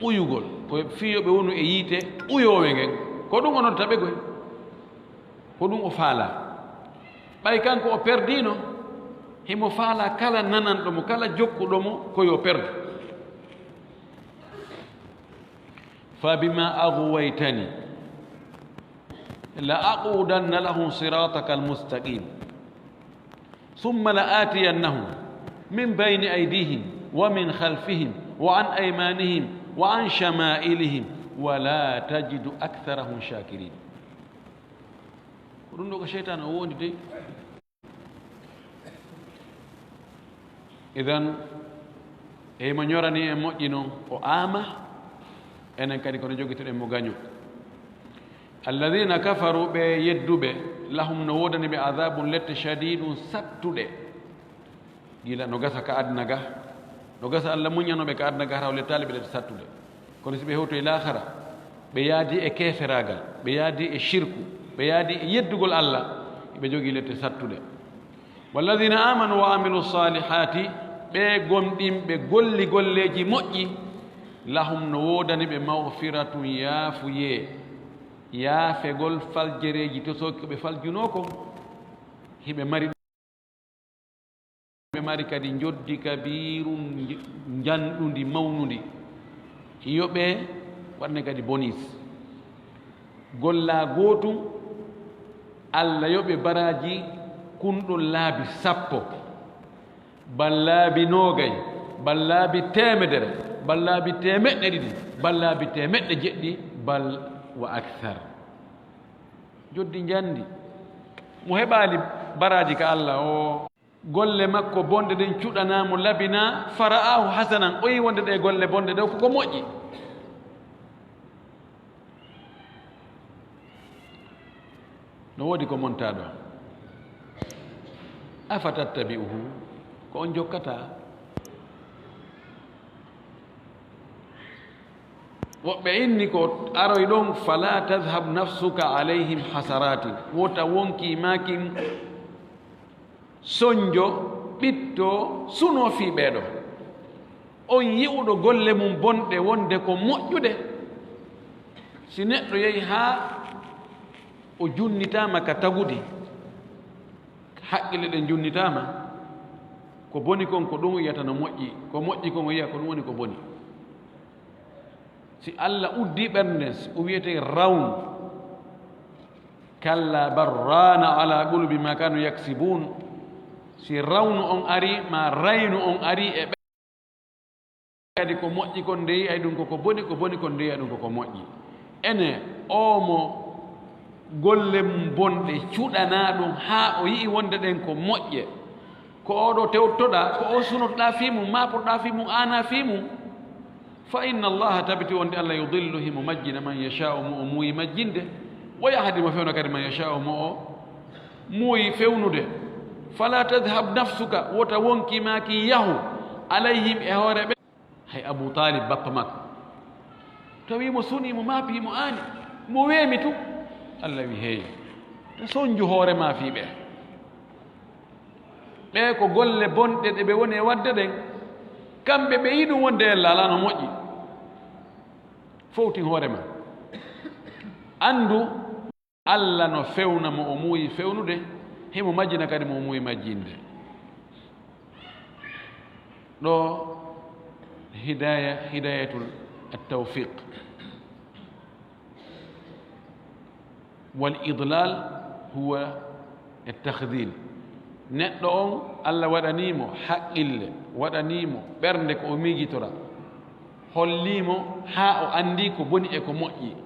ɓuyugol, ko fii yo ɓe wonu e yiite ɓuyoowe ngen. Ko ɗum o noddata ɓe koy, ko ɗum o faalaa. Ɓay kanko o perdiino, himo faalaa kala nananɗo mo, kala jokkuɗo mo, ko yo perdu. Fabima aghwaytani la aqudanna lahum siratakal mustaqim. Thumma la atiyannahum min bayni aydihim wa min khalfihim wa an aymanihim wa an shama'ilihim wa la tajidu aktharahum shakirin. Ko ɗum ɗo ko seytaane o wondi dey. Idan, e himo ñorani en moƴƴi non, o aama, enen kadi kono jogitoɗen mo gaño. Alladhina kafaru, ɓe yedduɓe, lahum, no woodani ɓe, adhabun, lette, shadidun, sattuɗe. Gila no gasa ka aduna ga, no gasa Allah muññano ɓe ka aduna ga, hara o lettaali ɓe lette sattuɗe. Kono si ɓe hewtoyi laakara, ɓe yaadi e keeferaagal, ɓe yaadi e shirku, ɓe yaadi e yeddugol Allah, ɓe jogii lette sattuɗe. Walladhina amanu wa amilu salihati, ɓe gomɗinɓe golli golleeji moƴƴi, lahum, no woodani ɓe, maghfiratun, yaafuyee, yaafegol faljereeji tosooki ko ɓe faljunoo kon, hiɓe mari ɓe mari kadi njoddi kabiirun, nj-, njanɗundi, mawnundi. Yo ɓe waɗane kadi bonis. Gollaa gootum, Alla yo ɓe baraaji kunɗun laabi sappo, bal laabi noogay, bal laabi teemedere, bal laabi teemeɗɗe ɗiɗi, bal laabi teemeɗɗe jeɗɗi, bal wa akthar. Njoddi njandi. Mo heɓaali baraaji ka Alla o. Golle makko bonɗe ɗen cuɗanaa mo, labinaa, fara'aahu hasanan, o yi'i wonde ɗee golle bonɗe ɗe koko moƴƴi. No woodi ko montaa ɗo. Afa tattabi'uhu, ko on jokkataa? Woɓɓe inni ko aroy ɗon, fala tadhhab nafsuka alayhim hasaratin, wota wonkii maa kin sonjo, ɓitto, suno fii ɓee ɗoo. On yi'uɗo golle mum bonɗe wonde ko moƴƴude, si neɗɗo yehi haa o junnitaama ka tagudi, haqqille ɗen junnitaama, ko boni kon ko ɗum o yi'ata no moƴƴi, ko moƴƴi kon o yi'a ko ɗum woni ko boni. Si Alla uddii ɓernde nden, o wi'etee rawn. Kalla bal raana ala qulubi ma kanu yaksibun. Si rawnu on ari, ma raynu on ari e ɓe kadi ko moƴƴi kon nde yi'ay ɗum koko boni, ko boni kon nde yi'ay ɗum koko moƴƴi. Ene oo mo golle mum bonɗe cuɗanaa ɗum haa o yi'i wonde ɗen ko moƴƴe. Ko oo ɗoo tewtoɗaa, ko oo sunotoɗaa fii mum, maaporɗaa fii mum, aanaa fii mum. Fa inna Allaha, tabiti wonde Allah, yudillu, himo majjina, man yasha'u, mo o muuyi majjinde, wa yahdi, mo fewna kadi, man yasha'u, mo o muuyi fewnude. Fala tadhhab nafsuka, wota wonki maaki yahu, alayhim, e hoore ɓe. Hay Abu Talib, bappa makko, tawi mo suni, mo maapi, mo aani, mo weemi tun. Allah wi, hey, to sonju hoore ma fii ɓe. Ɓe ko golle bonɗe ɗe ɓe woni e waɗde ɗen. Kamɓe ɓe yiɗum wonde en laalano moƴƴi. Fowtin hoore ma. Anndu, Allah no fewna mo o muuyi fewnude, himo majjina kadi mo o muuyi majjinde. Ɗo hidaya, hidayatul tawfiq. Wal idlal huwa takhdil. Neɗɗo on, Allah waɗanii mo haqqille, waɗanii mo ɓernde ko o miijitora, hollii mo haa o anndii ko boni e ko moƴƴi.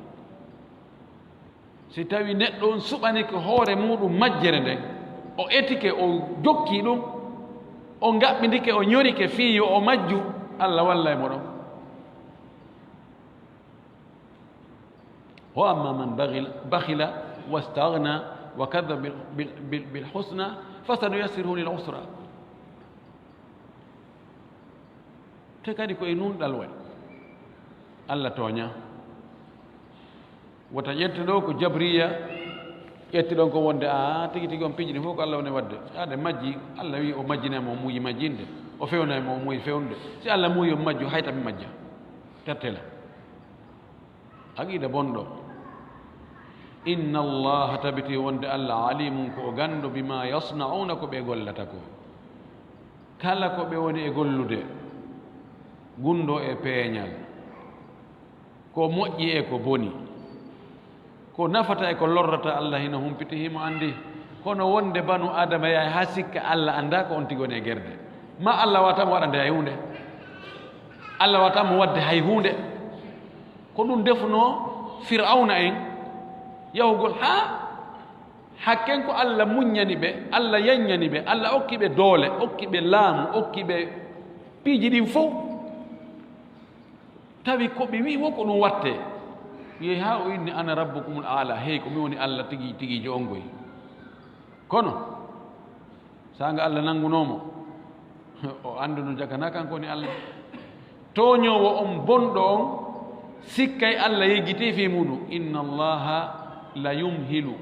Si tawi neɗɗo on suɓanike hoore muuɗum majjere nden, o etike, o jokkii ɗum, o ngaɓɓindike, o ñorike fii yo o majju, Allah wallay mo ɗon. Wa amma man baghil-, bakhila wastaghna wa kadhaba bil, bil, bil, bil husna fasanuyassiruhu lil usra. Te kadi ko e nunɗal waɗi. Allah tooña. Wota ƴette ɗo ko jabriya, ƴetti ɗon ko wonde, a, tigi tigi on piiji ɗin fof ko Allah woni waɗde. Ade majji, Allah wi o majjinay mo, o muuyi majjinde. O fewnay mo, o muuyi fewnude. Si Allah muuyi o majju, hay tabi majja. Tattela. Aqida bonɗo. Inna Allaha, tabiti wonde Allah, alimun, ko o ganndo, bima yasna'una, ko ɓe gollata ko. Kala ko ɓe woni e gollude, gunndo e peeñal, ko moƴƴi e ko boni, ko nafata e ko lorrata, Allah hino humpiti, himo anndi. Kono wonde banu Adama yahay haa sikka Allah anndaa ko on tigi woni e gerde. Ma Allah wata mo waɗande hay huunde. Allah wata mo waɗde hay huunde. Ko ɗum defunoo Fir'awna en, yahugol haa hakken ko Allah muññani ɓe, Allah yaññani ɓe, Allah okki ɓe doole, okki ɓe laamu, okki ɓe piiji ɗin fof. Tawi ko ɓe wi'i wo ko ɗum wattee. Yehi haa o inni, "Ana rabbukumul aala." Hey, ko mi woni Allah tigi, tigiijo on goy. Kono, saanga Allah nanngunoo mo, o annduno jakana kanko woni Allah. Tooñoowo on, bonɗo on, sikkay Allah yejjitii fii muuɗum. Inna Allaha la yumhilu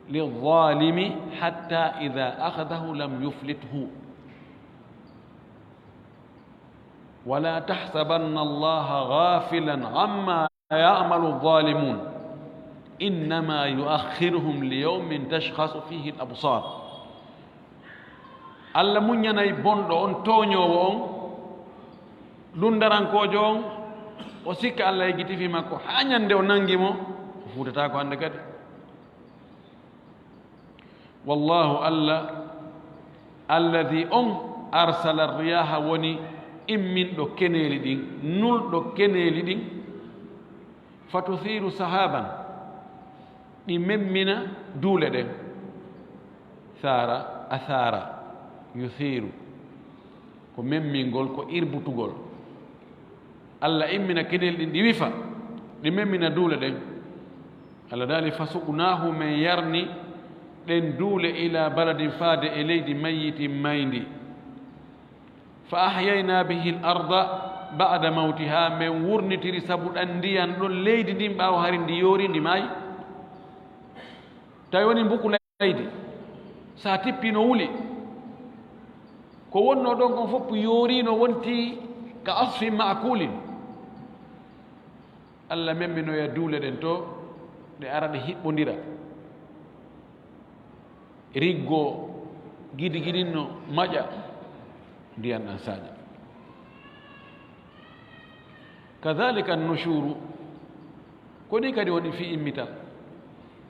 lizzalimi hatta idha akhadhahu lam yuflithu. Wala tahsabanna Allaha ghafilan amma ya'malu zalimun, innama yu'akhiruhum li yawmin tashkhasu fihi al-absar. Allah muññanay bonɗo on, tooñoowo on, lundarankoojo on, o sikka Allah yejjiti fii makko haa ñande o nangi mo, o fuutataako hande kadi. Wallahu, Allah, alladhi, on, arsala riyaha, woni imminɗo keneeli ɗin, nulɗo keneeli ɗin, fatuthiru sahaban, ɗi memmina duule ɗen. Thara, athara, yuthiru, ko memmingol, ko irbutugol. Allah immina keneeli ɗin, ɗi wifa, ɗi memmina duule ɗen. Allah daali, "Fasuqnahu, men yarni ɗen duule, ila baladin, faade e leydi, mayyitin, mayndi. Fa ahyayna bihi al-arda ba'da mawtiha, men wurnitiri sabu ɗan ndiyan ɗon leydi ndin ɓaawo hari ndi yoori, ndi maayi." Tawi woni mbuku leydi, sa tippi no wuli. Ko wonno ɗon kon fof yoori, no wonti ka asfin ma'kulin. Allah memminoya duule ɗen to, ɗe ara ɗe hiɓɓondira. Riggo gidigiɗin no maƴa, ndiyan ɗan saaƴa. Kadhalika an-nushuru, ko ni kadi woni fii immital.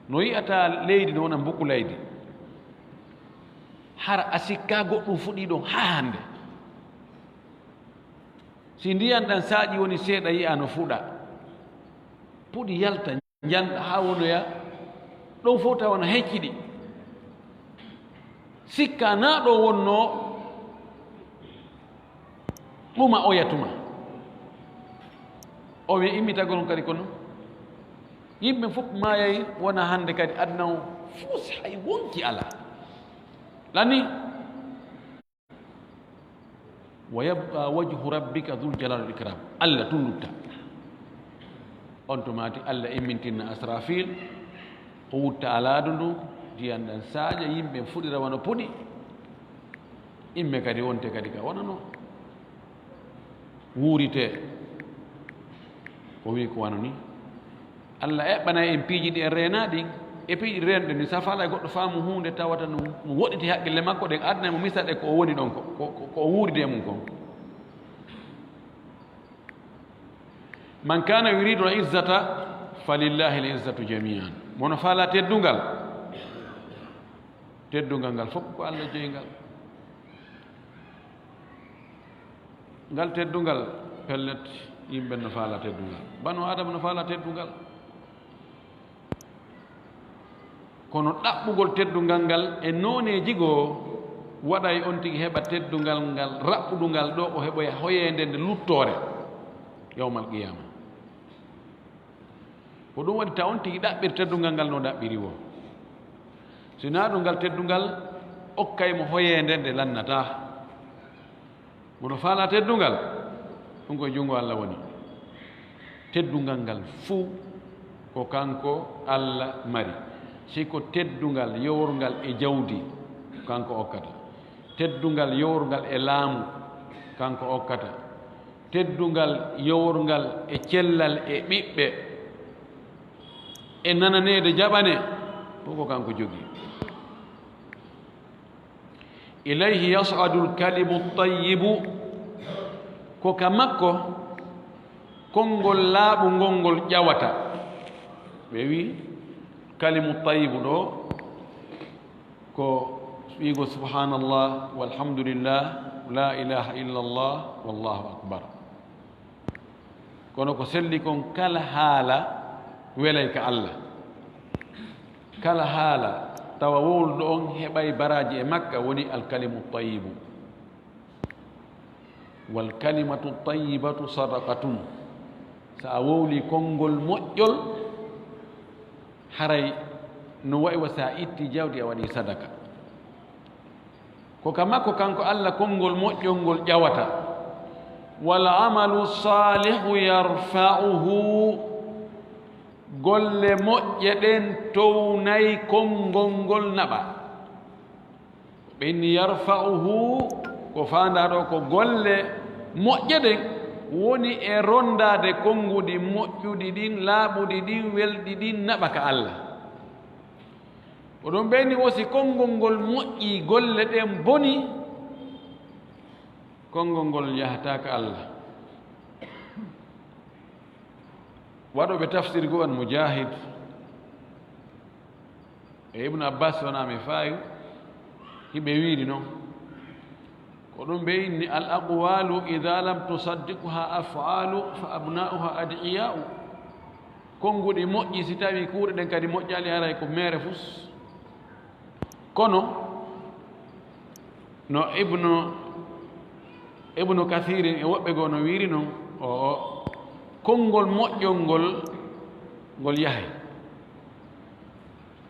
No yi'ata leydi no wona mbuku leydi. Hara a sikka goɗɗum fuɗi ɗon haa hande. Si ndiyan ɗan saaƴi woni seeɗa yi'a no fuɗa. Puɗi yalta, njanɗa haa wonoya. Ɗon fof tawa no hecciɗi. Sikka na ɗo wonno ɗuma oya tuma. O wi immitagol on kadi kono. Yimɓe fof maayay, wona hannde kadi aduna o fof si hay wonki alaa. Lani. Wa yabqa wajhu rabbika dhul jalali wal ikram. Allah tun lutta. On to maati Allah immintinna Asrafil, o wutta alaadu ndu, ndiyan ɗan saaƴa, yimɓe fuɗira wano puɗi. Imme kadi wonte kadi ka wonano. Wuurite. O wi ko wano ni. Allah eɓɓanay en piiji ɗi en reenaa ɗin. E piiji ɗi reenɗen ɗin, sa faalaa e goɗɗo faamu huunde tawata no, no woɗɗiti haqqille makko, ɗen addanay mo misal e ko o woni ɗon, ko, ko, ko, ko o wuuridi e mum kon. Man kana yuridu al izzata falillahi al izzatu jamian. Mo no faalaa teddungal, teddungal ngal fof ko Allah jeyi ngal. Ngal teddungal, pellet, yimɓe no faalaa teddungal. Banu Adama no faalaa teddungal. Kono ɗaɓɓugol teddungal ngal e nooneeji goo waɗay on tigi heɓa teddungal ngal raɓɓudungal ɗo o heɓoya hoyeende nde luttoore yawmal qiyaama. Ko ɗum waɗi ta on tigi ɗaɓɓir teddungal ngal no ɗaɓɓiri woo. Si naa ɗum ngal teddungal okkay mo hoyeende nde lannataa. Mo no faalaa teddungal, ɗum ko e junngo Allah woni. Teddungal ngal fuu ko kanko Allah mari. Si ko teddungal yoworngal e jawdi, ko kanko okkata. Teddungal yoworngal e laamu, kanko okkata. Teddungal yoworngal e cellal e ɓiɓɓe e nananeede jaɓane, fof ko kanko jogii. Ilayhi yas'adul kalimu tayyibu, ko ka makko konngol laaɓungol ngol ƴawata. Ɓe wi kalimu tayyibu ɗo ko wi'ugo subhanallah, walhamdulillah, la ilaha illallah, wallahu akbar. Kono ko selli kon, kala haala welay ka Allah. Kala haala tawa wowluɗo on heɓay baraaji e makka, woni alkalimu tayyibu. Wal kalimatu tayyibatu sadaqatun. So a wowli konngol moƴƴol, haray no wayi wa so a itti jawdi a waɗi sadaka. Ko ka makko kanko Allah konngol moƴƴol ngol ƴawata. Wal amalu salihu yarfa'uhu. Golle moƴƴe ɗen townay konngol ngol naɓa. Ɓe inni yarfa'uhu, ko faandaa ɗo ko golle moƴƴe ɗen woni e ronndaade konnguɗi moƴƴuɗi ɗin, laaɓuɗi ɗin, welɗi ɗin, naɓa ka Allah. Ko ɗum ɓe inni wo si konngol ngol moƴƴii, golle ɗen boni, konngol ngol yahataa ka Allah. Waɗooɓe tafsir goo, an Mujahid e Ibnu Abbas, wonaa mi faayu, hiɓe wiiri non. Ko ɗum ɓe inni, al aqwalu idha lam tusaddiquha af'alu fa abna'uha ad'iya'u. Konnguɗi moƴƴi, si tawii kuuɗe ɗen kadi moƴƴaali, haray ko meere fus. Kono no Ibnu, Ibnu Kasirin e woɓɓe goo no wiiri non, o, o, konngol moƴƴol ngol, ngol yahay.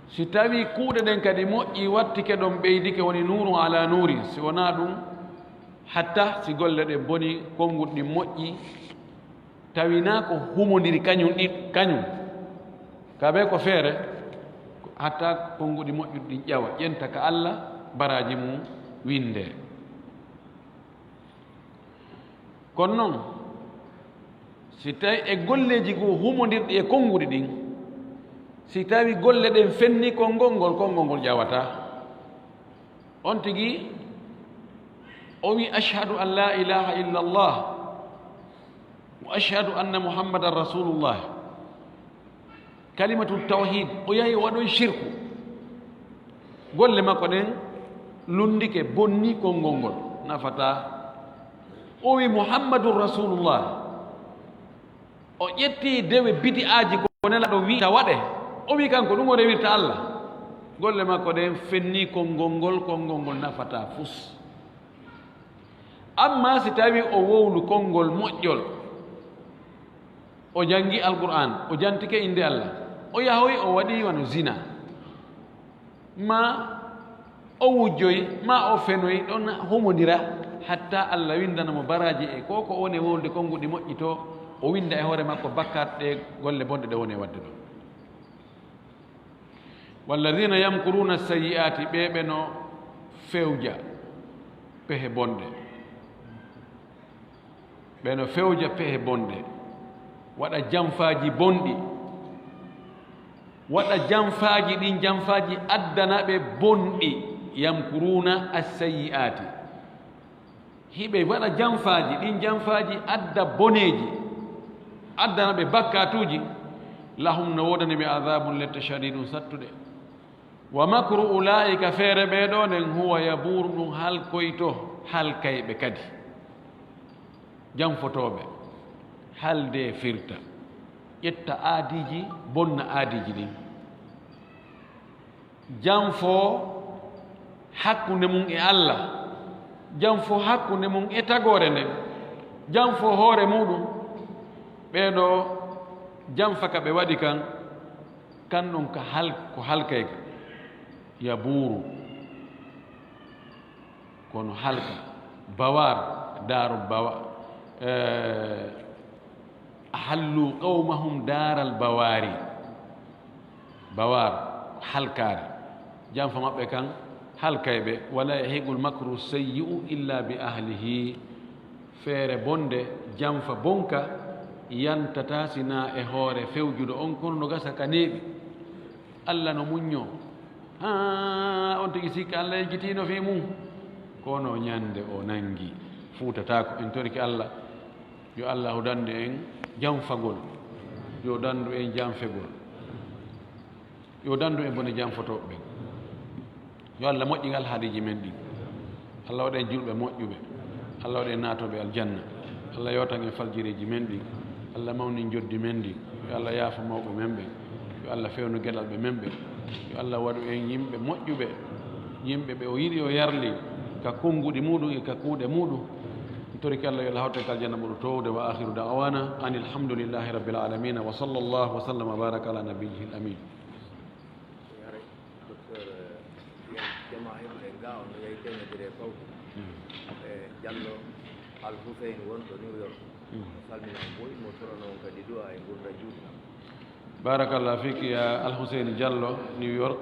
Si tawii kuuɗe ɗen kadi moƴƴi, wattike ɗon, ɓeydike, woni nuuru ala nuuri, si wonaa ɗum, hatta si golle ɗen boni, konnguɗi ɗin moƴƴi, tawi naa ko humondiri kañum ɗi, kañum. Ka ɓe ko feere, hatta konnguɗi moƴƴuɗi ɗin ƴawa, ƴenta ka Allah, baraaji mum winndee. Kono non, si tawi e golleeji goo humondirɗi e konnguɗi ɗin, si tawi golle ɗen fenni konngol ngol, konngol ngol ƴawataa. On tigi, o wi, "Ashhadu an la ilaha illa Allah, wa ashhadu anna Muhammadan Rasulullah." Kalimatu tawhid, o yahi o waɗoyi shirku. Golle makko ɗen lunndike, bonni konngol ngol, nafataa. O wi, "Muhammadun Rasulullah." O ƴetti dewe bidi'aaji ko Nelaaɗo wi ta waɗe. O wi kanko ɗum o rewirta Allah. Golle makko ɗen fenni konngol ngol, konngol ngol nafataa fus. Amma si tawi o wowlu konngol moƴƴol, O janngi Alqur'aan, o jantike innde Allah, o yahoyi, o waɗi wano zina, ma o wujjoyi, ma o fenoyi, ɗon humondira, hatta Allah winndana mo baraaji e ko, ko woni e wowlude konnguɗi moƴƴi to, o winnda e hoore makko bakkaat ɗe golle bonɗe ɗe woni e waɗde ɗon. Walladina yamkuruna sayyi'aati, ɓe ɓe no fewja pehe bonɗe. Ɓe no fewja pehe bonɗe, waɗa janfaaji bonɗi, waɗa janfaaji, ɗin janfaaji addana ɓe bonɗi. Yamkuruna assayyi'aati, hiɓe waɗa janfaaji, ɗin janfaaji adda boneeji, addana ɓe bakkaatuuji. Lahum, no woodani ɓe, adabun, lette, shadidun, sattuɗe. Wa makru ulaa'ika, feere ɓee ɗoo nen, huwa yabuuru, ɗum halkoyto, halkay ɓe kadi. Janfotooɓe, halde firta, ƴetta aadiiji, bonna aadiiji ɗin. Janfo hakkunde mum e Allah, janfo hakkunde mum e tagoore nden, janfo hoore muɗum. Ɓee ɗoo janfa ka ɓe waɗi kan, kan ɗon ka hal-, ko halkay ka. Yabuuru, kono halka. Bawaar, daaru bawa-, eh, ahallu qawmahum daaral bawaari. Bawaar, halkaare. Janfa maɓɓe kan halkay ɓe. Wala yahiqul makru sayyi'u illa bi ahlihi. Feere bonde, janfa bonka, yantata sina e hoore fewjuɗo on, kono no gasa ka neeɓi. Allah no muññoo. Haa on tigi sikka Allah yejjitiino fii mum. Kono ñande o nangi, fuutataako. En torike Allah, yo Allah dandu en janfagol, yo dandu en janfegol. Yo dandu en bone janfotooɓe ɓen. Yo Allah moƴƴin alhaaliiji men ɗin. Allah waɗa en julɓe moƴƴuɓe. Allah waɗa en naatooɓe aljanna. Allah yootan en faljireeji men ɗin. Allah mawnin joddi men ɗin. Yo Allah yaafo mawɓe men ɓen. Yo Allah fewnu geɗalɓe men ɓen. Yo Allah waɗu en yimɓe moƴƴuɓe, yimɓe ɓe o yiɗi, o yarli ka konnguɗi muɗum e ka kuuɗe muɗum. En torike Allah, yo Allah hawtu en ka aljanna ɓuru toowde. Wa akhiru da'wana anil hamdulillahi rabbil alamin. Wa sallallahu wa sallama wa baraka ala nabiyyihil amin. Haray, Docteur, eh, yen jama heɓuɗen ga, on no yahi teemedere e fawdu. Mm. E Jallo Al Hussein wonɗo New York. Mm. Mo salmina on boy, mo torano on kadi du'a e ngurndan juuɗe. Barakallah fiki ya Al Hussein Jallo, New York.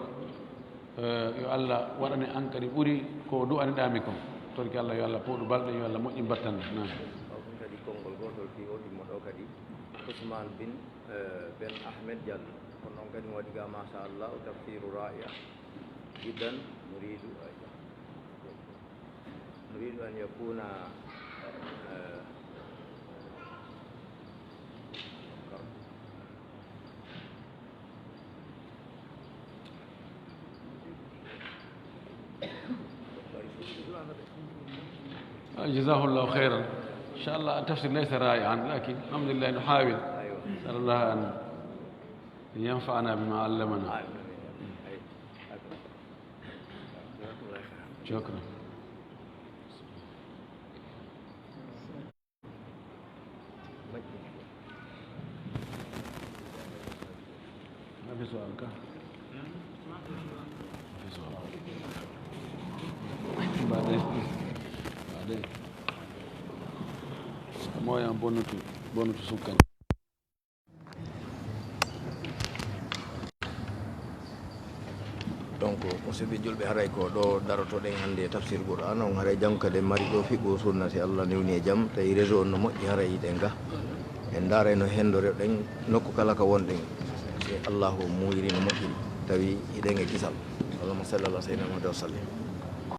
Eh, yo Allah waɗane an kadi ɓuri ko du'aniɗami kon. Torki Allah, yo Allah pooɗu balɗe, yo Allah moƴƴin battane. Naam. O ɗum kadi konngol gootol fii o timmo ɗo kadi. Ousmane bin, eh, Ben Ahmed Diallo. Kono noon kadi mi waɗi ga, machallah, tafsiru ra'i'a jiddan. Nuridu, ay, nuridu an yakuna, eh, جزاه الله خيرا. إن شاء الله التفسير ليس رائعا، لكن الحمد لله نحاول. نسأل الله أن ينفعنا بما علمنا. شكرا. ما في سؤال كان؟ ما في سؤال. بعدين. بعدين. Moyen bonnutu, bonnutu sukkan. Donc, musidɓe julɓe, haray ko ɗo darotoɗen hannde e tafsir Qur'an on. Haray janngo kadi en mari ɗo fiɓɓo sunna, si Allah newni e jam, tawi réseau on no moƴƴi, haray hiɗen ga. En ndaaray no hendoreɗen nokku kala ka wonɗen. Si Allahu muuyiri no moƴƴiri, tawi hiɗen e kisal. Allahumma salli ala sayyidina Muhammad wa sallim.